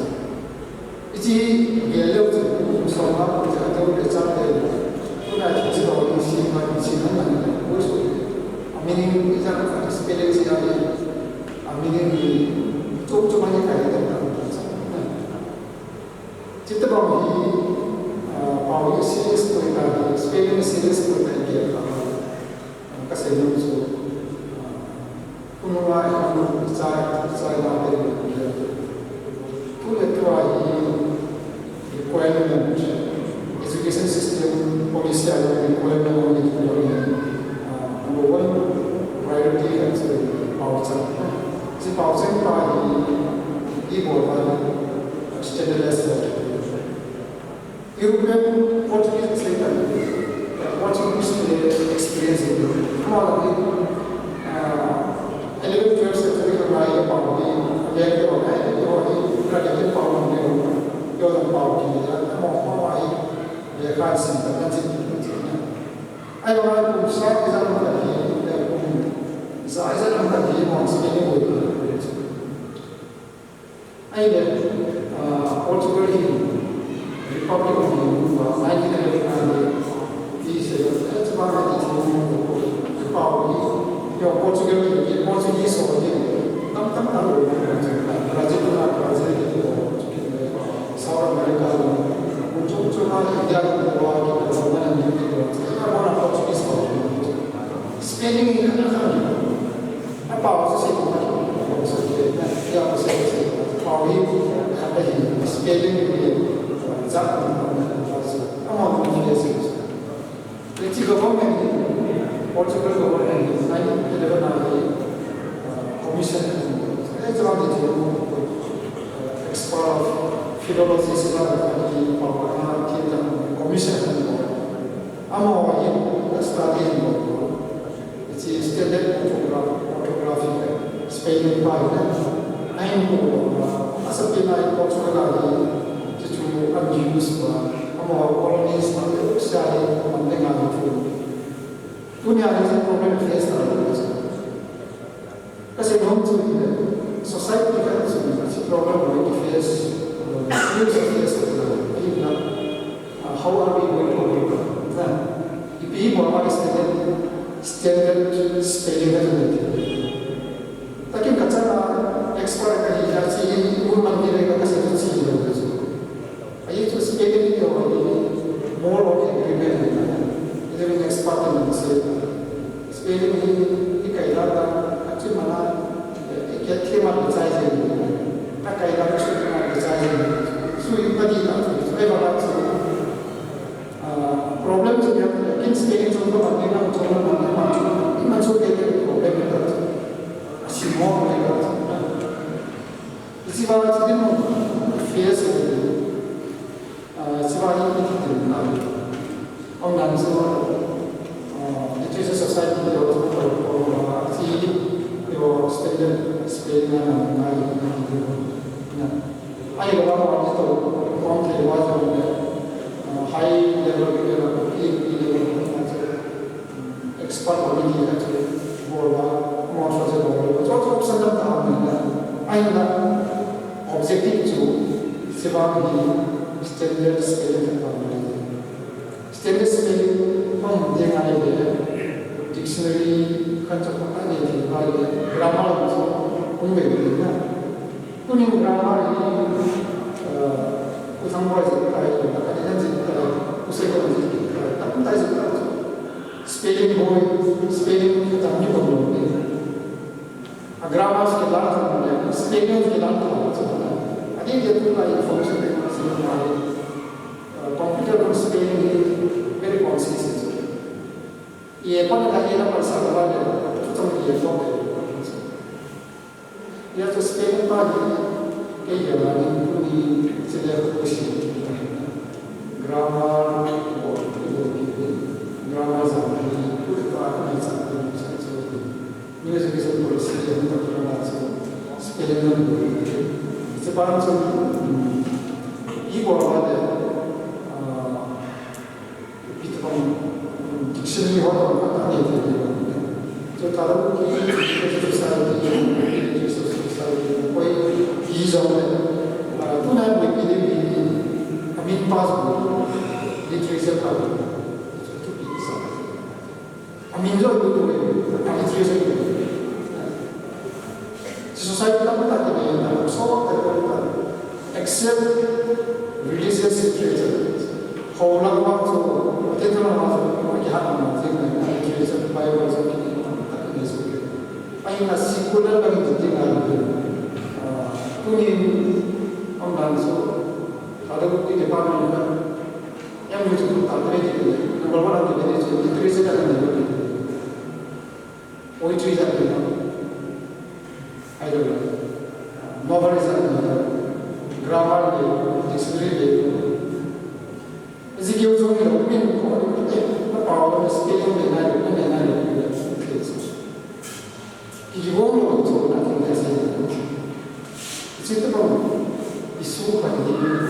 Iti gel le tu so ma ko te atu le cha te. Tu na ki si lo ni si ma ki si ma na ko so. A meaning is a spelling si a. A meaning ni tu tu ma ni ka ni ta. Chutobang hi, ah, pau hi serious poi ta hi, spelling serious poi ta hi, ah, ka sei nom chu, ah, kununga i kham chai, chai na te hi, tu le tua hi requirement, education system policy a requirement on it, ah, number one priority ka chu pau chang. Chu pau chang pa hi, i bol pa standardized European Portuguese se kan, Portuguese le experience ni. Kama la ni, ah, eleven, twelve century ka ngai ya pau ni, le ke wa ngai, ke wa ni, ka le ke pau ni, ke wa ni, pau ni ya, kama, kama ai, le kan sin kan, kan sin kan. Ai wa ngai kum sa, ke sa kan ni, le kum sa, ke sa kan ni, mo spelling wo. Ahile, ah, Portugal hi Republic of India, nineteen eleven a hi, ti se, eh, chuba na ti ti mo ko, pau hi, yo Portugal hi, Portuguese ho hi, tam tam tam lo, Brazil na, Brazil hi, South America, mo chu chu na India ko, ko na ni ko, na mo na Portuguese ho. Spelling hi khat khat ni. A pau chu sei ko khat ko sei na, ya ko sei sei. Pau hi khat hi spelling hi za ko na ko sei. Ama ko ni sei. Iti government hi, Portugal government hi, nineteen eleven a hi, uh, commission hi, eh, za ni ji ko, uh, expert of philology se ba ni pau na ti na commission hi. Ama wa hi, study hi. Hiche standard orthograph-, orthography le spelling pa hi le, ahin pu lou a, asapen a hi Portugal a hi, hichu unused pa, amaho colonies pa, le usia hi, man ding a hi thu. Tunia hi hiche problem face ta lou. Ka sei nom chu hi le, society khat chu hi, hiche problem hi face, uh, face, face, uh, hi na, uh, how are we going to overcome? Na, ipi mo ma standard, standard spelling ka tu. Takin ka chana expert ka hi a chi, i mun man ni le ka sei chu chi lo ka chu. Ahi chu spelling hi ho hi more of agreement hi na. I le expert in the same. Spelling hi, i kai la ta, a chi mana, i ke thema de chai je. Ka kai la chu ma de chai je. Chu i pa di la chu, ai ba la chu. Ah, problem chu ya, kin spelling chu ka ba ni na chu ma ma ma. I ma chu ke ke problem ka chu. A si mo ma ka chu. Hiche ba chu din mo, face. Ah, hiche ba hi iti tin na. Hung nang chu, ah, Literature Society te ho chu, ah, hiche, hiche standard spelling a nang ngai, na. Ahilou le, hung thei uva jong le, ah, high level, level, P H D level, na chu. Expert committee khat chu bol uva, mo chu bol uva, chu chu option tamtah um in, ahinla objective chu hiche ba hi standard spelling khat bol uva. Standard spelling um ding ahile dictionary khat chu phatah in nei thei uva ahile grammar chu um ve ding na. Tunin grammar hi, eh, U Thangboi jih tai, Pu Khanin jih tai, Pu Seikon jih tai, tamtah jih tai. Spelling boi, spelling hi tam ni kon lo ni. A grammar skill la tam ni, spelling skill la tam ni. Adeh dia tu la information technology la, eh, computer kon spelling hi very conscious. Ye pa na ye na pa sa la le, tu tam ye pa. Hijeh chun spelling pa hi, kei gel a ding tuni chule hu si. Grammar, grammar jam hi, tu pa ni sa ni sa chu. New education policy hi, tu pa na chu. Spelling na bu. Hiche pa chu, um, i bol uva le, History ho tong khat anei thei ding. Chu Thalhun Literature Society, Literature Society, koi hi jong le, ah, tuna mi pi ding hi, amin pa jong, literature pa jong, chu thupi sa. Amin jong tu tu le, literature. Society tamtah kinei, so, except religious literature. Ho lang vang chu, Pathen thu lang vang chu, kihat lang vang jing, literature, Bible chu, kinei tamtah kinei chu. Ahin a secular lang jing a, ah, tunin, um, dan chu, Thalhun department ka, yang chu tamtah kinei, number one kinei chu, literature lang kinei. Poetry jat le, idol, novel jat le, grammar le, dictionary le, G K U jong le, min ko, eh, na pao, na spelling le, na le, na le, na le, na le, ki ki wong lo, so na thing le, se. Chi te pao, isu pa ni, hmm,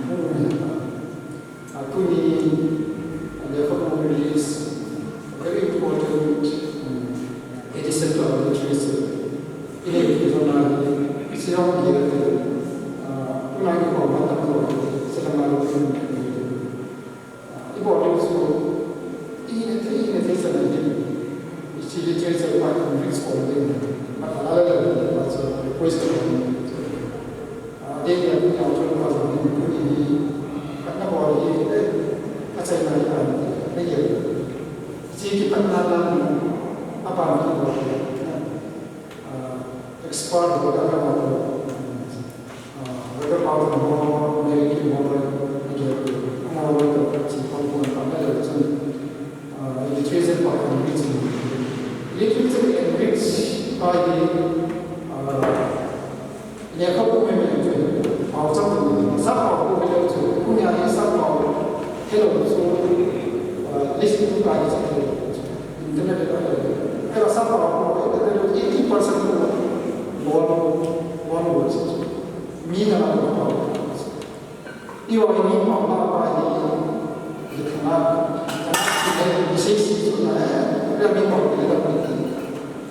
hmm, hmm. Ah, tuni, ah, lekhabu release, very important, um, addition to our literature. Ile ki jona, sirong ki, ah, tuna ki ko mata ko, sila malu. Ah, ibo le so, ine te, ine te sana ni. Isi literature pa, English ko ni. Mata la la la, so request ko. Ah, dei dia, dei dia, author pa jong hin, tuni hi, khat na bol hi, eh, achaina hi, ah, na hi. Chi kipat na la, apa na bol hi, ah, expert ho la la bol, ah, whether pa na bol, American bol, na hi, na bol, chi pa bol, pa na le, chun. Ah, literature pa enrich ni. Literature enrich pa hi, ah, lekhabu mei mei chu, pao chang ni, sap pao pu mei chu, pu nia hi sap pao, hello chu, ah, list tu pa hi chu, internet le pa, hello sap pao pu, internet eighty percent pu, bol, bol, bol chu, mi na na pao. Iwa ni ma ma pa ni, ni kama, ni sei si tu na, ya mi ma ni da ni.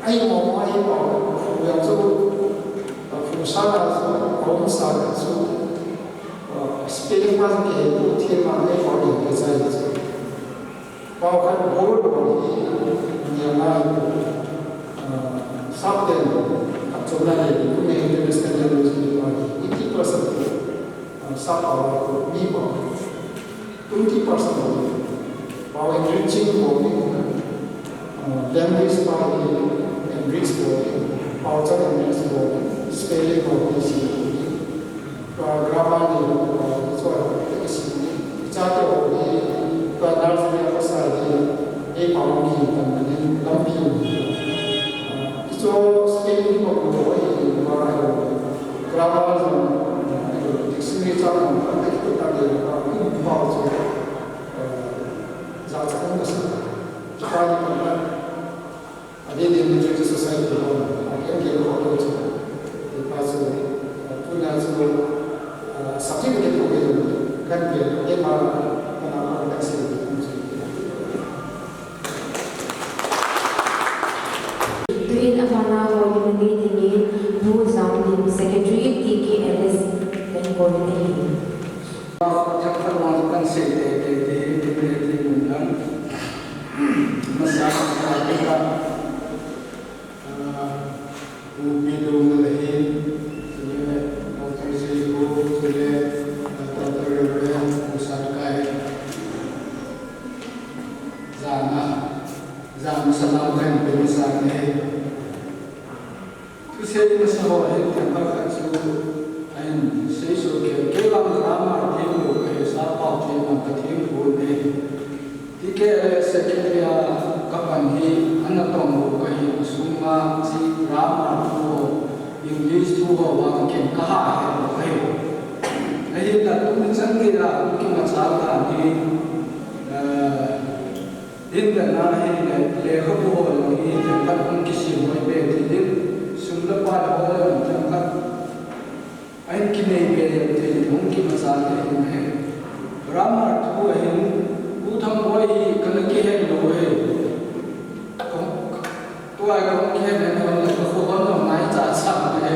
Ai ma ma ai ma, ya tu, fu sa na tu, ko sa na tu, spelling pa ke tu, thil ma ni pa ni ke sa ni. Pao khat bol bol hi, ni a ngai, ah, sap ten, khat chom na le, kum ne international language ni pa hi, eighty percent, ah, sap pao, mi pao, twenty percent pao, pao enriching bol hi, ah, language pa hi, enrich bol hi, pao cha enrich bol hi, spelling bol hi, si hi. Tua grammar ni, tua, tua, tua, tua, tua, tua nursery a pasal hi, ei pao ni, tan ni, lampi ni. Tua spelling ni, tua, tua, tua, grammar ni, dictionary cha ni, tua, tua, tua, tua, tua, tua, tua, tua, tua, tua, tua, tua, tua, tua, Adin din Literature Society ho, a, ken ken ho to chu. Ipa chu, a, tuna chu, a, subject ke ko ke kan ke, ke ma, kana ko kan se. Tuin abana ho ni ni ni, Pu Zamlim, Secretary, T K L S, kan ko ni ni. Thakthak vang kan sei teitei ding, teitei ding mun lang. Masa, masa, masa. Ah, Pu Pi Dong le hi, chule, Doctor Sri Pu, chule, Doctor Reverend Pu Satkai. Jana, jana salam kan pe masa ni. Thusei masa ho hin themkhat khat chu ahin seisoh kei, kei vang grammar themlou kahi, sap pao themlou kathempoi. T K L S secretary a kapan hi ana tonglou kahi, asunga chi grammar thu ho, English thu ho vang ken kaha hetlou kahi. Ahinla tuni chan geiya kimachal dan hi, eh, Hinna hi le, lekhabu ho jong hi themkhat hung kisem hoi be ti ding, sum le pai ho jong themkhat ahin kinei be ti ding, hung kimachal te hin ahi. Grammar thu ahin, Pu Thang boi hi kana kihen lou e. Tua kong kihen na hon le ka kho hon ngai cha cha e.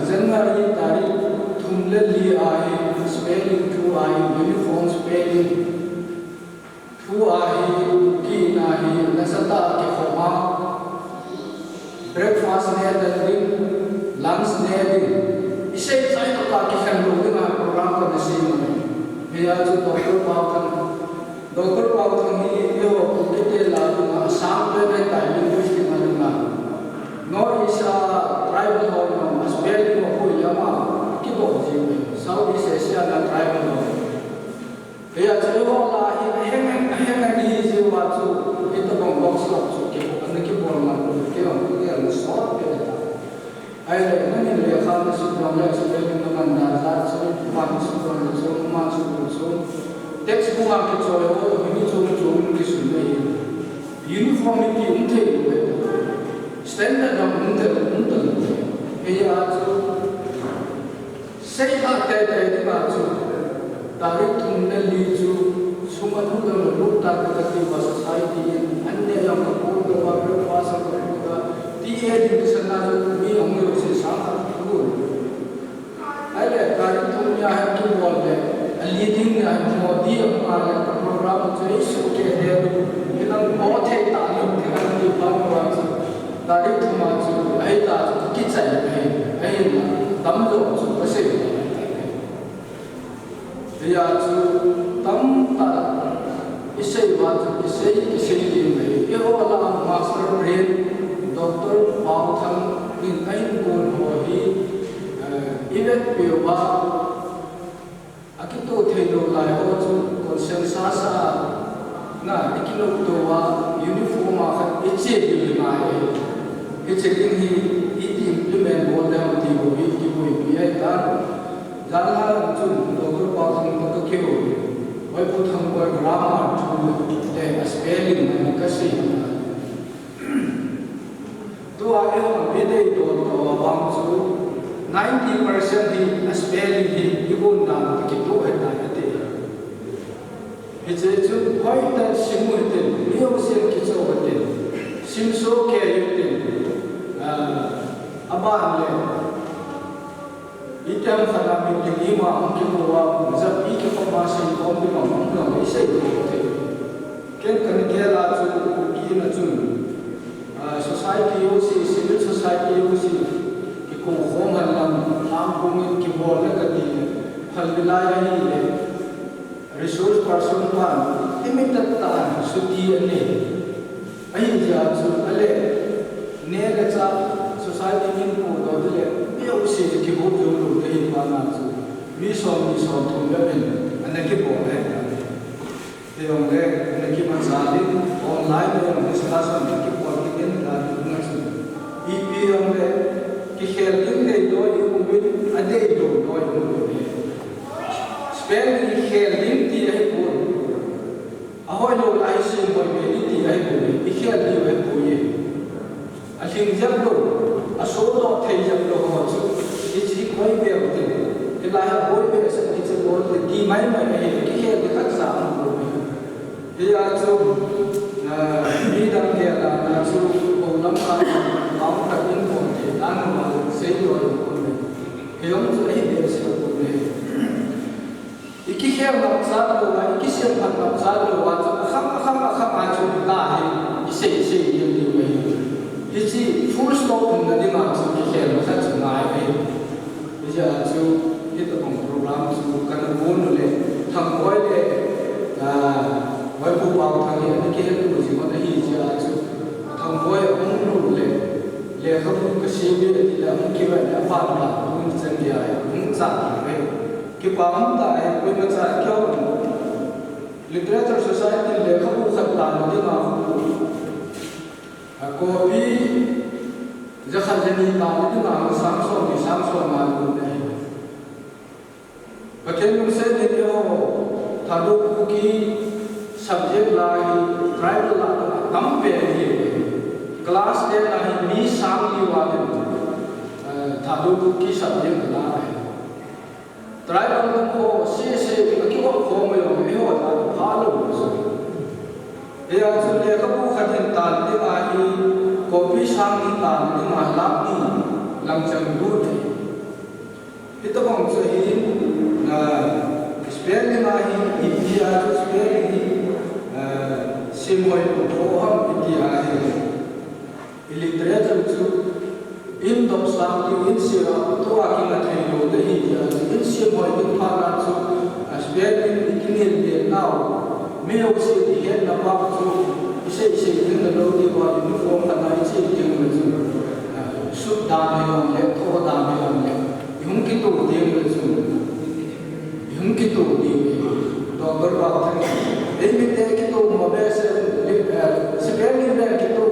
January tarik thum le li a hi spelling thu a hi uniform spelling thu a hi kina hi nasatah a kikhom a breakfast ne dan ding, lunch ne ding. Isei chai tah a kikhen lou ding a program kana sem e. Hia chu Doctor Pau Thang Doctor Pau Thang hi eiho Kuki te lah a asang pen pen tai linguist ding a ding a. North East a tribal ho in a spelling ho pui lama kidoh jing e. South East Asia a tribal ho. Hia chu eiho lah a hi aheng aheng hi jiu a chu hitobang workshop chu kibol man u kei jong kei jong sot pen ta. Ahile, nangin lekha nasut vang le, spelling naman dan jat chu, pan sut vang le chu, man sut vang chu. Textbook a kichoi ho, mi chu chu kisun le hi. Uniformity um thei lou e. Standard dang um thei, um thei lou e. Hia chu, sei a tei tei ding a chu. Tarik thum le li chu, sum a thu le lo lut ta ka ti va society in, an ne jong ka pu ka va breakfast ka pu ka, ti e ding kisan na chu mi hung lou se sang khat thu. Ahile, tarik thum nia hin kibol le, a li ding nia hin mo di a ma le, ka program chu ei su ke he lu, hinang mo thei ta lu, ti kan ti pa mo chu. Tarik thum a chu, ahi ta chu, kichai ahi, ahi na, tam jo chu, ka sei. Hia chu tamtah isei uva chu kisei, kisei ding ahi. Eiho lah a Master Brain, Doctor Pau Thang in ahin gon ho hi, eh, i vetpi uva, akitoh thei lou lai ho chu consensus a na, i kinoh tou a, uniform a khat i che ding hi ngai e. Hiche ding hi iti implement bol ding ham ti ho hi kiboipi ahitan. Janhi a chun Doctor Pau Thang toh ka kihou. Oi Pu Thangboi, grammar thu le a spelling hi ka sei. Tua eiho mi deidoh tou a vang chu ninety percent hi a spelling hi i gon dan toh kitoh ahitai ati. Hiche chu hoitah sim u hitin, mi jousen kichoi u hitin, sim soh kei u hitin, ah, aban le, itiham khat a meeting ima hung kikou a, japi kikhop a seikhom ding a hung lou, i seikhom thei. Ken kana gel a chu, kina chun, ah, society jouse, civil society jouse, kikou khom hen lang, lhangkong in kibol le kati le, phalbi lai ahile, resource person pan, limited tah in chuti anei. Ahijeh a chu ale, neh le chah society min podoh ding le, mi jouse chu kihou jou lou ding ahi pa na chu, mi som ni som thum le min, ana kibol le. Hijongle, ana kimachal in, online a jong discussion ana kibol kit in, dan na chu. Ipi jongle, kikhel ding deidoh i um in, adeilou doh i um in. Spelling hi khel ding ti ahipoi. Ahoilou lai sim hoi be ding ti ahipoi. I khel diu ahipoi. Alhing jep lou, asodoh thei jep lou ho chu, hiche hi koi be u tin. Hilai hi boi be sah hiche bol te ti mai mai ahi, kikhel ding khat sa um poi. Hia chu, ah, midang gel a na chu, houlam a, pang khat in bol thei dan ho, seidoh in bol le. Hijong chu ahi behseh poi. I kikhel ngapcha lou a, i kisem phat ngapcha lou a, chu akhang, akhang, akhang a chu ta hi, i sei, i sei ding ding ahi. Hiche full stop umna dinga chu kikhel khat chu ngai ahi. Hijeh a chu, hitobang program chu kana gon u le, Thangboi le, ah, Vaipo Pau Thang hi ana kihetto jing u ahi jeh a chu, Thangboi ahung lut le, lekhabu kasem e ati le, ahung kivet le, aban a, ahung chan gei a, ahung cha ta le. Kipa um tai, koimacha kihou. Literature Society lekhabu khat tana dinga khu. A copy, jakhat jani tana dinga sang som ni sang som ma lu nei. Pathen lungset in eiho, Thadou Kuki subject la hi, tribal la tam pen hi. Class ten la hi mi sang li val in, eh, Thadou Kuki subject la hi. Tribal ho, sese, akihou khom Alo chu. Hia chu lekhabu khat hin tan ding ahi, copy sang ni tan ding a lakh ni lamchang lut e. Hitabang chu hi, ah, spelling ahi, iti a chu spelling hi, ah, simhoi pu po ham iti ahi. I literature chu in dopsang ding, in sia, tua kinga thei lou te hi, in sia hoi ding phat na chu, a, spelling i kinel le nau. Mi ho se i het na pa chu, i sei sei ding na lou ti ba, uniform khat na i sei ding na chu, a, sut dan hi om le, tho dan hi om le. I hung kito ding na chu. Hung kito ding. Doctor Bau Thang. Ei mite kito mo be se, eh, spelling be kito,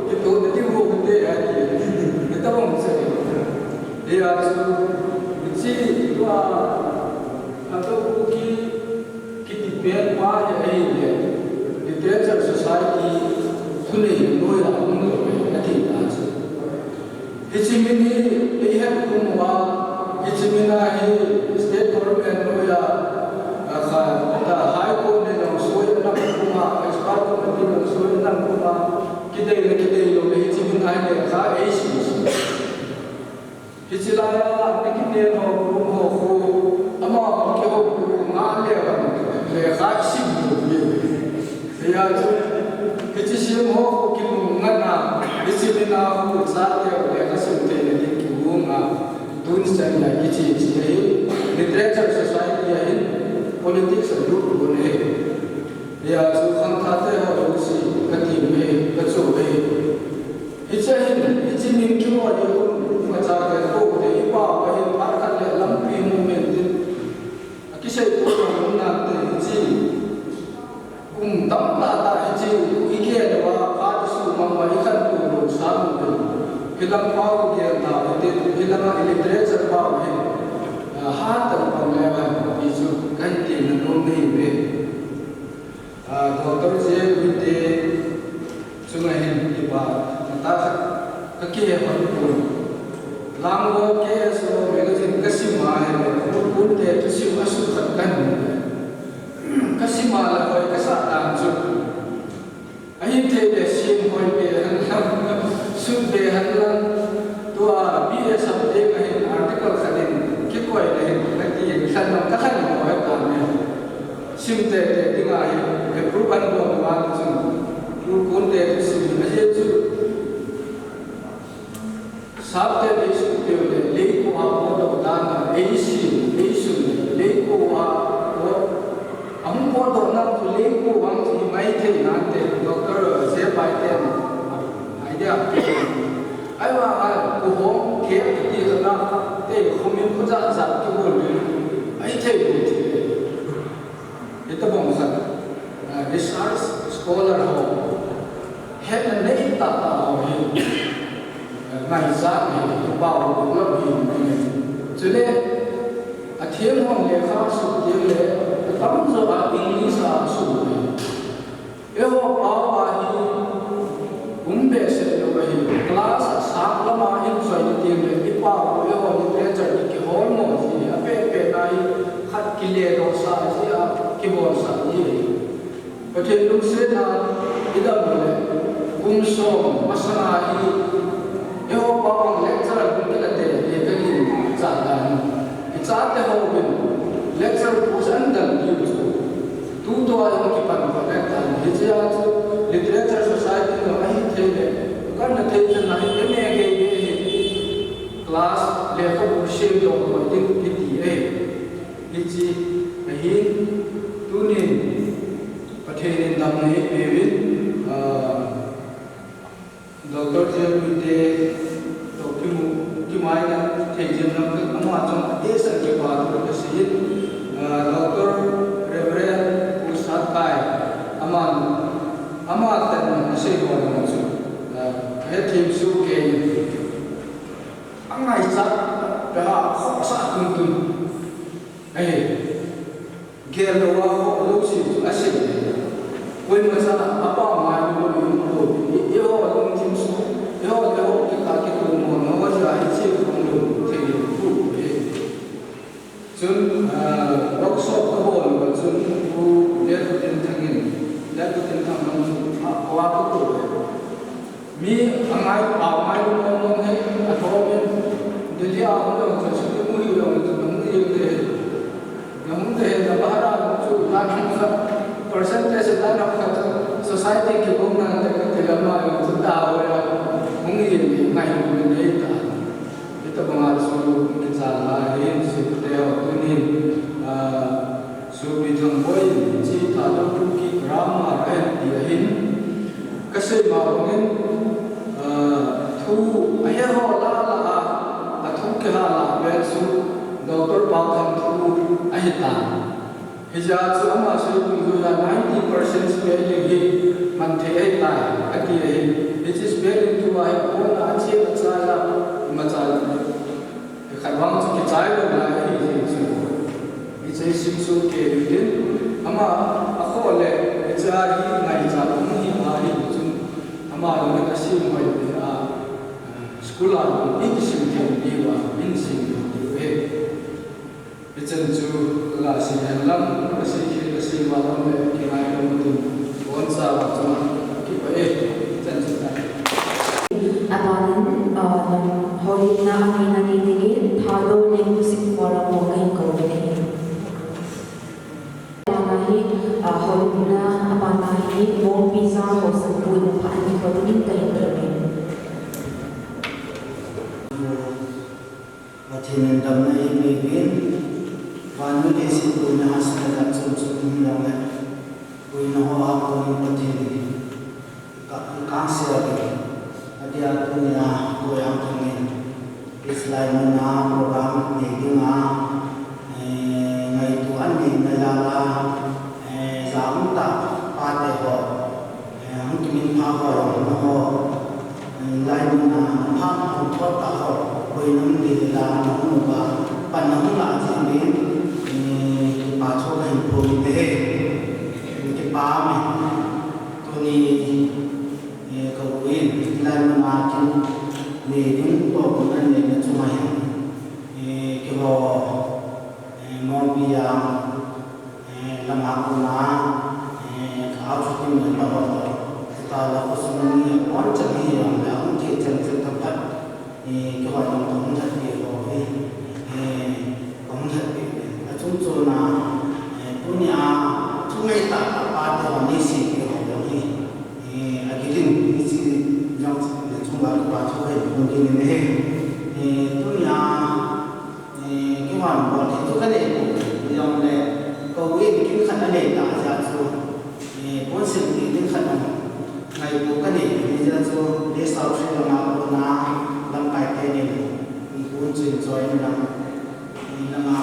kito na ti mo be te a ki. Ita bom se. Hia chu, chi tua, a to ki, kiti pen pa hi ei le. Literature Society, thunei noi la, um lo, ati ta chu. Hiche min hi, eihet khum uva, hiche min a hi state government noiya, a, kha, ta High Court in jong soi anam khum a, expert committee in jong soi anam khum a, kidei le kidei lou le hiche min a hi lekha eisim sim. Hiche laiya, mi kinem ho, ho khu, amaho kihoupu nga le, lekha isim lou le. Hia chu, hiche sim ho khu kilung ngat a, hiche min a khu chate ho lekha sim theina ding kilung a, tun chan a kiche che hi, Literature Society a hin, politics a lut lou le. Hia chu khangthah te ho jouse, ka team hi, ka chu hi. Hiche hin, hiche min kiloi hi, imacha gel pou te, i pao pa hin, phat khat le lampi movement in. Akisei tou na mun nante hiche. Kum tam tah tah hiche, i gel uva, phat isu mang uva, i khantou lou sam u te. Hilam pao gel na u te, hilam a i literature pao hi. A, hatah pang le uva, hichu, kahin ti na nom nei ve. A, Doctor J. Guite, chunga hin kipa, na ta khat, ka kihe hon pon. Lamgo K S O magazine ka sim a, he, pun pun te, tu sim a su khat kan. Ka sim a la hoi ka sa dan chu. Ahin thei le sim hoi be han lam, sut be han lam. Tua B S up te ka hin article khat in, kikoi le hin, ka ti hin, khan lam ka khan hoi ta me. Sim tete ding ahi, approve an bol vang chun, pun pun te chu sim ahi chu. Sap te le sim te le, lei ko a ko do dan a, ei sim, ei sim le, lei ko a ko, ahung ko do na chu lei ko vang chu hi mai thei nante, Doctor J. Pai te, idea te. Ahivang a, ko hong ke ti ka na, te ko min ko ja ja ki bol le, ai thei ko ti. Hitabang khat, ah, research scholar ho, hetna nei tah tah ho hi, ah, ngaichat hi, kipah ho, lou hi, chule, athem hon lekha sut ding le, atamjo a English a sut ding. Eiho pao a hi, um behseh lou ahi, class a sap lama in choi ding le, i pao, eiho literature i kihol mo ji, apeh peh na hi, khat kile doh sa ji a, kihol sa ji. Pathen lungset a, i dam le, kum som, masang a hi, eiho pao a lecture a kum kila te, le ka gin cha dan. I chate ho bin, lecture post an dam diu chu. Tutua jong kipan ko le tan. Hichea chu Literature Society jong ahi thei le. Kan na thei chen na hi M A gei gei hi. Class lekhabu sem jong ko ding kiti e. Hiche ahin tunin Pathen in damna eipeuvin, ah, Doctor J. Guite, toh kimu, kimaina thei jeng lam ka, ama chunga adeh seh kipa thu kasei in, ah, Doctor Reverend Pu Satkai, aman, ama tan asei ho jong chu, ah, kahethem soh kei in. Angaichat, pha, khohsah tuntun. Ahi. Gel lou a ho lou si chu asei. Koima cha a pa ngai lou lou lou. I, eiho lungthim su. Eiho, eiho kikah kitoh mo, mo ja hiche khong lou thei lou pu e. Chun, ah, workshop ka bol lou chu. Pu Lalputinthang in, Lalputinthang in, a, a, a, a, Mi angai, angai mong mong hi, a thom in, Delhi a hung le hung chu, chu mu hi le hung chu, hung hi le. Na hung te, na bahar a hung chu, na hung kha, percentage na hung kha chu, society kibang na te ka te la ma hung chu ta ho ya, hung hi le, ngai hung le ta. Ita banga chu, kichal la hi, si te ho, tu ni, ah, Sopi Thangboi in hiche Thadou Kuki grammar ahin ti ahin, kasei ma bangin, ah, thu ahe ho lah lah a, athu kiha lah pen chu Doctor Paothang thu ahitan. Hijeh chun ama seipeh dungjuiya ninety percent spelling hi manthei ahitai, ati ahin. Hiche spelling thu a hi abon a achen achai a, imacha Khat vang chu kichai lou lai ahi jeh chun. Hiche simsuh kei u tin, ama akhoh le, hiche a hi ngaicha um hi ahi chun, ama lungin asim hoi uvin a, school a lungin kisim thei diu a, min sim diu ahi. Hichan chu kaga sei hen lang, kasei khel, kasei val lang le, kingaidam u tin, boncha uva chun, kipah e, hichan chu ta. Abanin, ah, Holimna a neina nei dingin Thadou Linguistic Forum ho kahin kou ding ahi. Abana hi, ah, Holimna, abana hi Mongpi Zangho Sangpu in pha ahin kou dingin kahin kou ding. Pathen in damna eipeuvin, vannoi leiset boina a sina jat chom chom um jongle, boina hoa konin Pathen in ka, kangsel in, adia tunia Pu Angthang in, hiche lai muna program nei dinga, eh, ngaito aneina jal a, eh, ja um tah pate ho, eh, hung kiminpha ho, jong ho, eh, lai muna phat hung thot tah ho, boina um ding la na hung uva, pan na hung lah jeh in, eh, kipa thu kahin phong in ahi, kipa ume. Tuni, eh, ka u in, hilai muna kin nei ding toh kum aneina chunga hin, eh, keiho, eh, Mongpi a, eh, lama kona, eh, ka au chu tin nei pa ho, ta la ko sung ni bon chan hi jong le, hung thei chan chan themkhat, eh, keiho jong kahung lhatpeh ho hi, eh, kahung lhatpeh uvin. Achung chon a, eh, tunia, thungai tah tah pate ho nei seipeh ho jong hi, eh, agilin, hiche jong le chunga kipa thu kahin phong kit in ahi. Eh, tunia, eh, keiho bol thei chu kanei poi, hijongle, ka u in kin khat anei tah jeh chun, eh, pon silpeh ding khat jong ngaito kanei, hijeh chun, Late South Sri Lanka kona lamkai tenin, pon chu enjoy in lang, in lang a,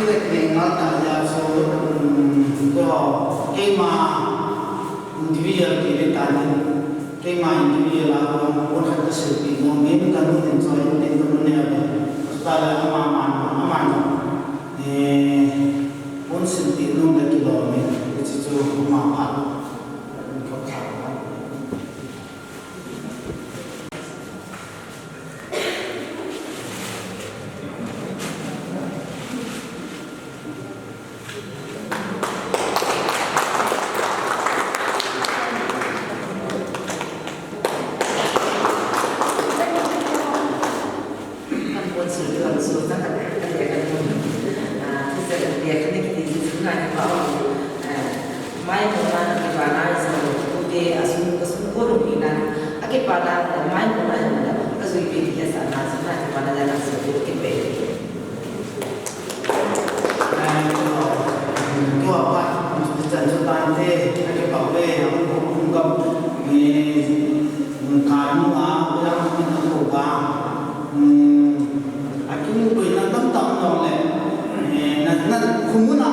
Kile kile ngal ta ya so, um, ko, keima individual kile ta ni, keima individual a ko, ko khat ka silpeh nom in ka nu in choi in ka nu ne ave. Hospital a ama man, ama no. Eh, pon silpeh nom le kilom in, hiche chu ama phat. Kan pon sul kan sul ta kan kan kan pon. Ah, tu sa kan dia kan ni kiti si suna ni pa. Ah, mai ko na ni ba na sa lo. Ute asun asun ko ru ni na. Ake pa na mai ko na ni na. Ka sui pe ti sa na sa na pa na na sa ko ke pe. Tua pa, chan chu tante, a kipah ve, a hung, hung gam, eh, kanu a, yang min a ko ba, hmm, a kin boina tamtah um le, eh, na, na, khumuna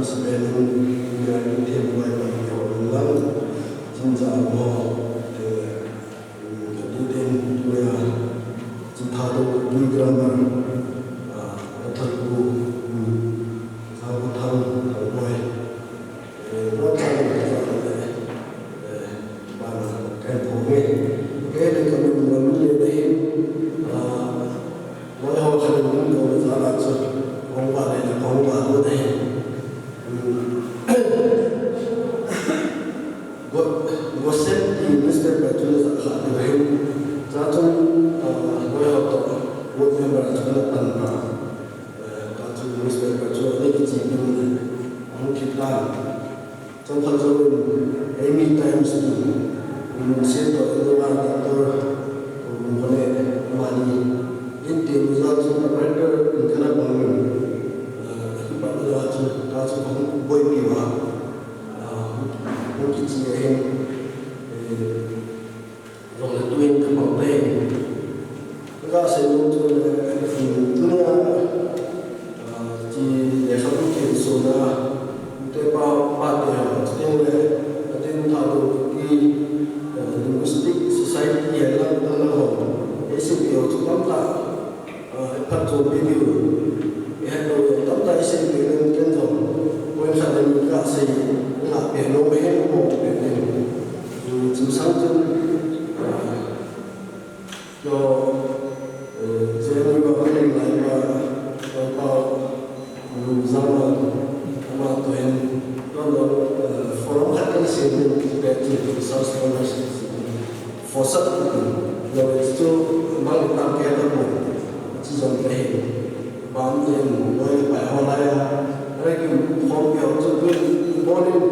Sibelin, India, Indian, Bible, Bible, Lang, Jinja, Mo, Tele, Kadiden, Tuya, Jitha, Duk, Duk, Grammar, Athal, Ku, Zau, Thang, Thang, Boy, Lo, Thang, Thang, Bana, Kan, Thong, Kele, Kamin, Mamin, Lehin, Loi ho khat in ko na jala chu, kong ba le na kong ba lo de. Go, Gossip ti newspaper chu na ja kha de hin. Cha chu, ah, loi ho to, board member chu na pan ba. Eh, ta chu newspaper chu ni ki chi ni, ang ki ta. Chomkhat jouvin, Eimi Times in, Sir Doctor Doctor Bungkone, amani, in tin result chu writer in kana bang in, ah, hipa la chu, ta chu kong boipi uva, ah, hung kichi ahin, eh, Jong le tuin ka pang te. Ka sei nom chu le, tunia, ah, chi lekhabu khen sona, te pa, pa te ha, chuteng le, atin Thadou Kuki, ah, Linguistic Society, he lang, lang, lang ho. Ei sei peh u chu tamtah. Ah, phatchompi diu. Ihet lou jong tamtah isei peh in ken jong. Point khat le ni kasei, nga peh lou me hen mo peh in. Hmm, chusang chun, ah, yo, eh, J N U a kaleng lai uva, Lal Pau, Lungzang a, ama toh hin, yo lo, eh, forum khat kasei in, peh in, resource forum. Forsak, knowledge chu mang tam ke ta mo, chi jong te hin. Bam te hin, loi pai ho lai a, re ki form ke chu tu bol in,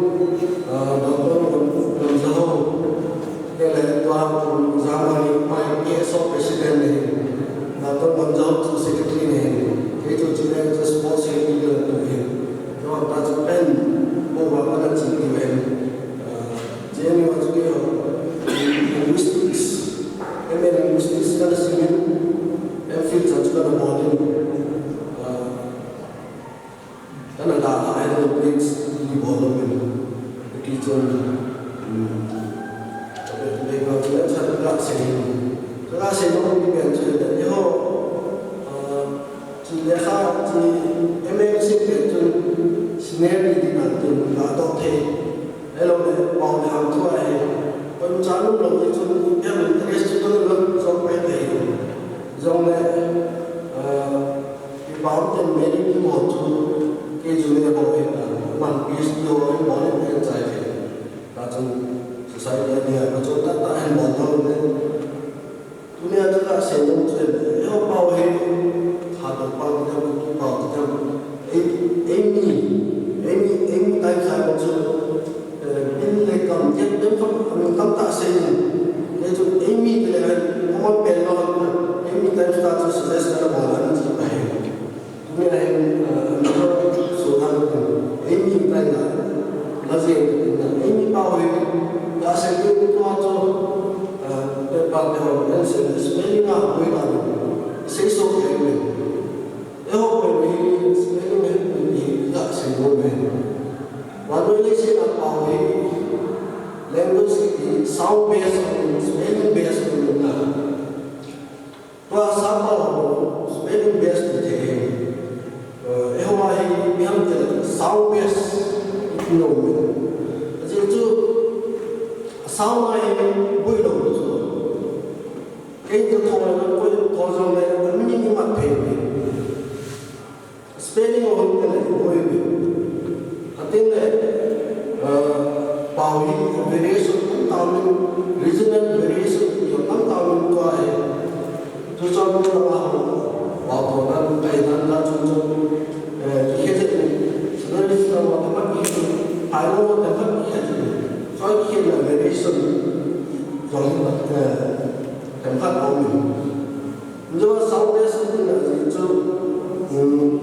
ah, Doctor Lam, Lamjao. Ke le tua, Zamani pai K S O president ni. Doctor Lamjao chu secretary ni. Ke chu chi le chu sports secretary tu hin. Yo ta chu pen, mo wa ka chi ni hin. Ah, J N U a chu keiho, linguistics, M A linguistics kana sim in, M Phil chan chu kana bol in, ah, kana dalha a, I don't know, grades ni bol lou in. Ti chun, um, background chu chan ka sei in. Ka sei lou ni pen chu le, eiho, ah, Chi lekha, chi M A sim pet chun senior ni ding a tin ka toh thei. Ahilou le, pao le ham thu ahi. Koima cha lum lou jeh chun, ipi ham interest chu tun lou jong pet ahi. Jong le, ah, kipah um tah in Mary Kim ho chu, kei junior ho ahi, aman P H D ho ahin bol in, ahin chai thei. Tah chun society a ding a, ka chon tah tah ahin bol lou le. Tunia chu kasei nom chu, eiho pao hi, Thadou pao ti dam, Kuki pao ti dam, ei, eimi, eimi, eimi tai khai bou chu, eh, min le kam, jet bem kham, min kam tah sei in, kei chu eimi ti le, common pen lou, eimi tai chu ta chu suggest kana bol a, ani chi pa hi. Tunia hin, ah, so dan, eimi tai na, la jeng na, eimi pao hi, ka sei tu tua chu, ah, te pa te ho, en se, spelling a, boi ta, sei so ke me. Eiho boi me, spelling he, ni, ka sei boi me. Wan boi le sei na pao hi, language hi, sound based, spelling based na. Tua sapa ho, spelling base ti thei. Eh, eiho a hi, ipi ham ti le, sound base, ipi nom e. Ajeh chu, sound a hi, boi lou chu. Kei ka tho le, koi tho jong le, a meaning imat thei e. Spelling ho hung teng le boi ve. Ateng le, ah, pao hi variation tamtah um in, regional variation ti ho tamtah um in tua hi. Chu chu tua ho, pao tho dan, kai dan, dan chu chu, eh, kikhe jeng in. Sila ni sila ho, tamtah kikhe jeng in. Pai ho, tamtah kikhe jeng in. Chua kikhe na variation jong, eh, tamtah um in. Njo sound base ti na ji chu, um,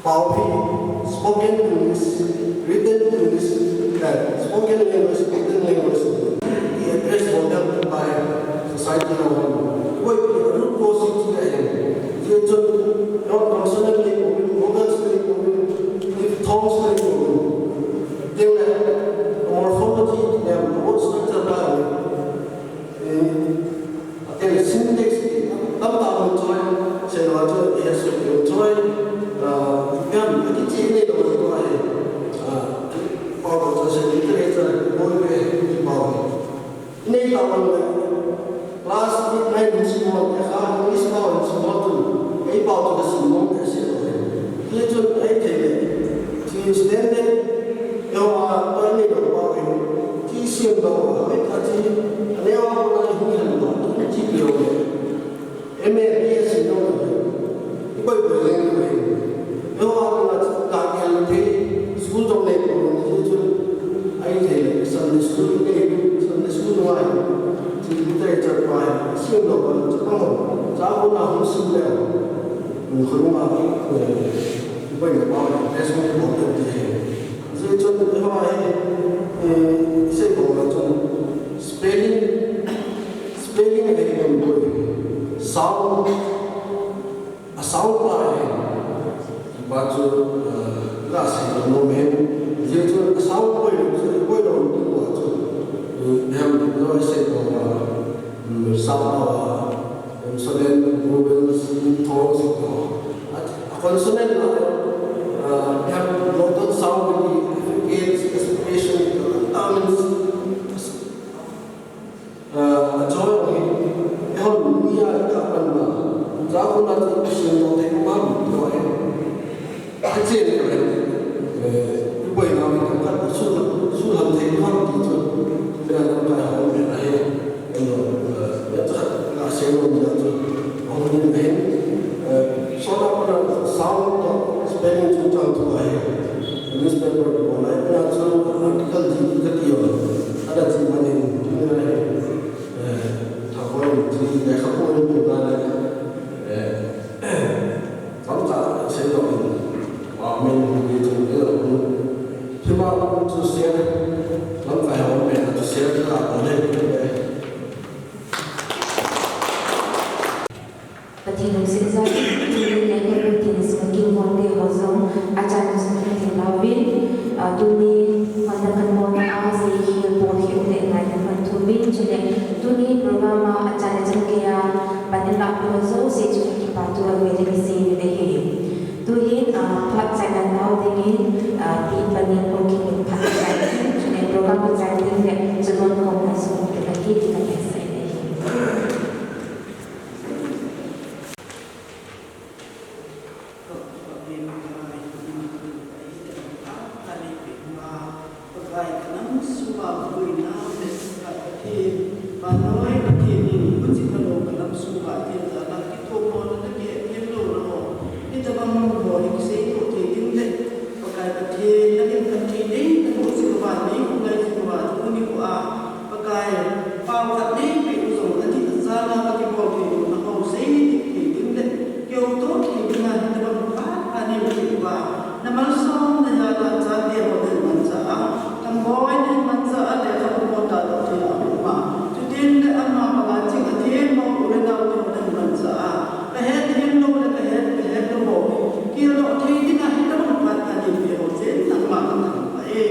pao hi spoken English, written English, eh, spoken language, written language, ti address bol ding pai society na hon. Koi root cause ti ahi. Ji chu, no consonant le ko, vowels le ko, ni Forms le, tin le, morphology le, word structure pa le, eh, tin le syntax, tam tam mun choi, sei lo chu, eh, sei lo choi, ah, yan, a ki chi ne lo ko ai, ah, pa ko sa sei ni tre sa, mo pe, ki pa. Nei ta bang le, class eight, nine hung simho te kha, English pao hung simho tun, ei pao chu ka simho te se lo. Hijeh chun ei thei le, chi standard, eiho a, toh nei lo pao hi, chi sim lo, ei ta chi, aneo a ko na hung han lo, chi pi lo le. M A, B A si jong le, i boi boi leng boi. Eiho a ka, ka gel thei, school jong nei boi, ni chu, ai thei le, Sunday school nei, Sunday school ngai. Chi thei chat pai, sim lo ka, cha pa mo, cha ko na hung sim le. Ni ko ma, eh, i boi le pa, best mo ko te. Hijeh chun eiho a hi, eh, sei bol chun spelling, spelling a hi boi. Sound, a sound pa hi. Ba chu, eh, la sei lo mo men. Hijeh chun a sound boi lo, boi lo tu ba chu. Eh, nem lo sei bol ba. Mm, sound pa. Consonant, vowels, diphthongs, a, a consonant la, uh, have glottal sound with the affricates, aspirations, uh, a joy of it. Ehon, mi a ka pan ma. Za ko na ti sin lo te ma, to e. Ka che le, eh, i boi na mi ka ka su, su lam thei ham ti chu. Ka lam ka ho me na he. Eno, eh, ya cha ka se lo ya chu. Ho ni me. Eh, so na ko na sound to spelling chu chang tu ai. Newspaper ko na ya chu article ji ka ti yo. Ada ji ma ni ni na he. Eh, tha ko ji le kha ko ni na le. Eh, Lamkai sei lo in, wa min hu ki tung ni lo. Hima chu share, lamkai ho min chu share ka ko le. Pathen lungset jal in, tuni lekhabu tin smoking ho te ho jong, achan smoking tin lauvin, ah, tuni hon na kan mo na a, sei hi po hi u le ngai na kan thu vin, chule tuni program a, achan le chan geiya, pan in lah ho jouse chu kipa thu a ve le kisei le hi. Tuhin, ah, phat chaina nau dingin, ah, ti panin po kimin phat chai ding, chule program kichai ding le, chulon kong na sung te ka ki ti ka ki sai le hi. Pakai ka lam sunga boina le Pakai Pathen, vannoi Pathen in, huchi kalo ka lam sunga thil jana kithopna na kihe thei lou na ho, hitabang ho hi kisei thei ding le, Pakai Pathen, na min phatthei ding, na huchi ka van nei khu ngai jing uva, tuni khu a, Pakai, pao khat nei peh u jong, adih ajal a ka kibol thei lou na ho, sei nei thei ding le, keu to thei ding a, hitabang phat a nei peh uva, na malsom na jal a chate ho na manchah a, Thangboina manchah a, lekhabu ho tahdoh thei a um a. Chuteng le ama banga ching a themmo u le nao te ho na manchah a. Ka het them lou le ka het, ka het lou ho. Kildoh thei ding a hitabang phat a nei peh ho chen nangma ka thangvah e.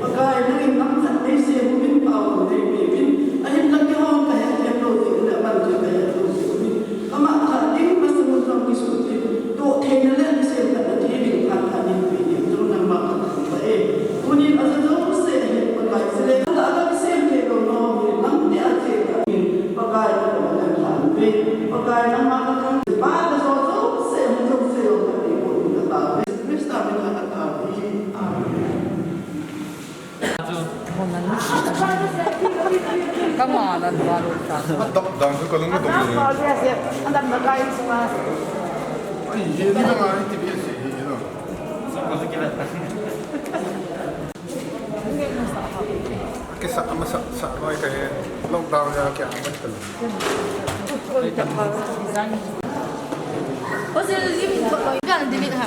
Pakai nangin lam khat nei sem uvin, pao nei peh uvin. Ahinla keihon ka het them lou jeh un le aman chu ka het lou jeh uvin. Ama khat ding masang un jong kisuh thei, toh theina le kisem khatna thei ding phat khat ding peh ding jong nangma ka thangvah e. Tunin ajo jouse hin Pakai, seileh khat a kisem thei lou nom hi nang tia che ta in, Pakai nangma ka thangvah e. Pakai nangma ka thangvah e. Pa ka jo jouse, hung jouse jong ka thei ko in ka tao e. Jesu Christa min a ka tao e. Amen. Kama nan baru ta. Dok dang ko lang dong ni. Alam na kai sunga. Ai, ye ni na ai ti bi si, you know. Kisa masa sa noi ka he. Lockdown ya kya amat kal. Ko se lim ko lo kan delete ha.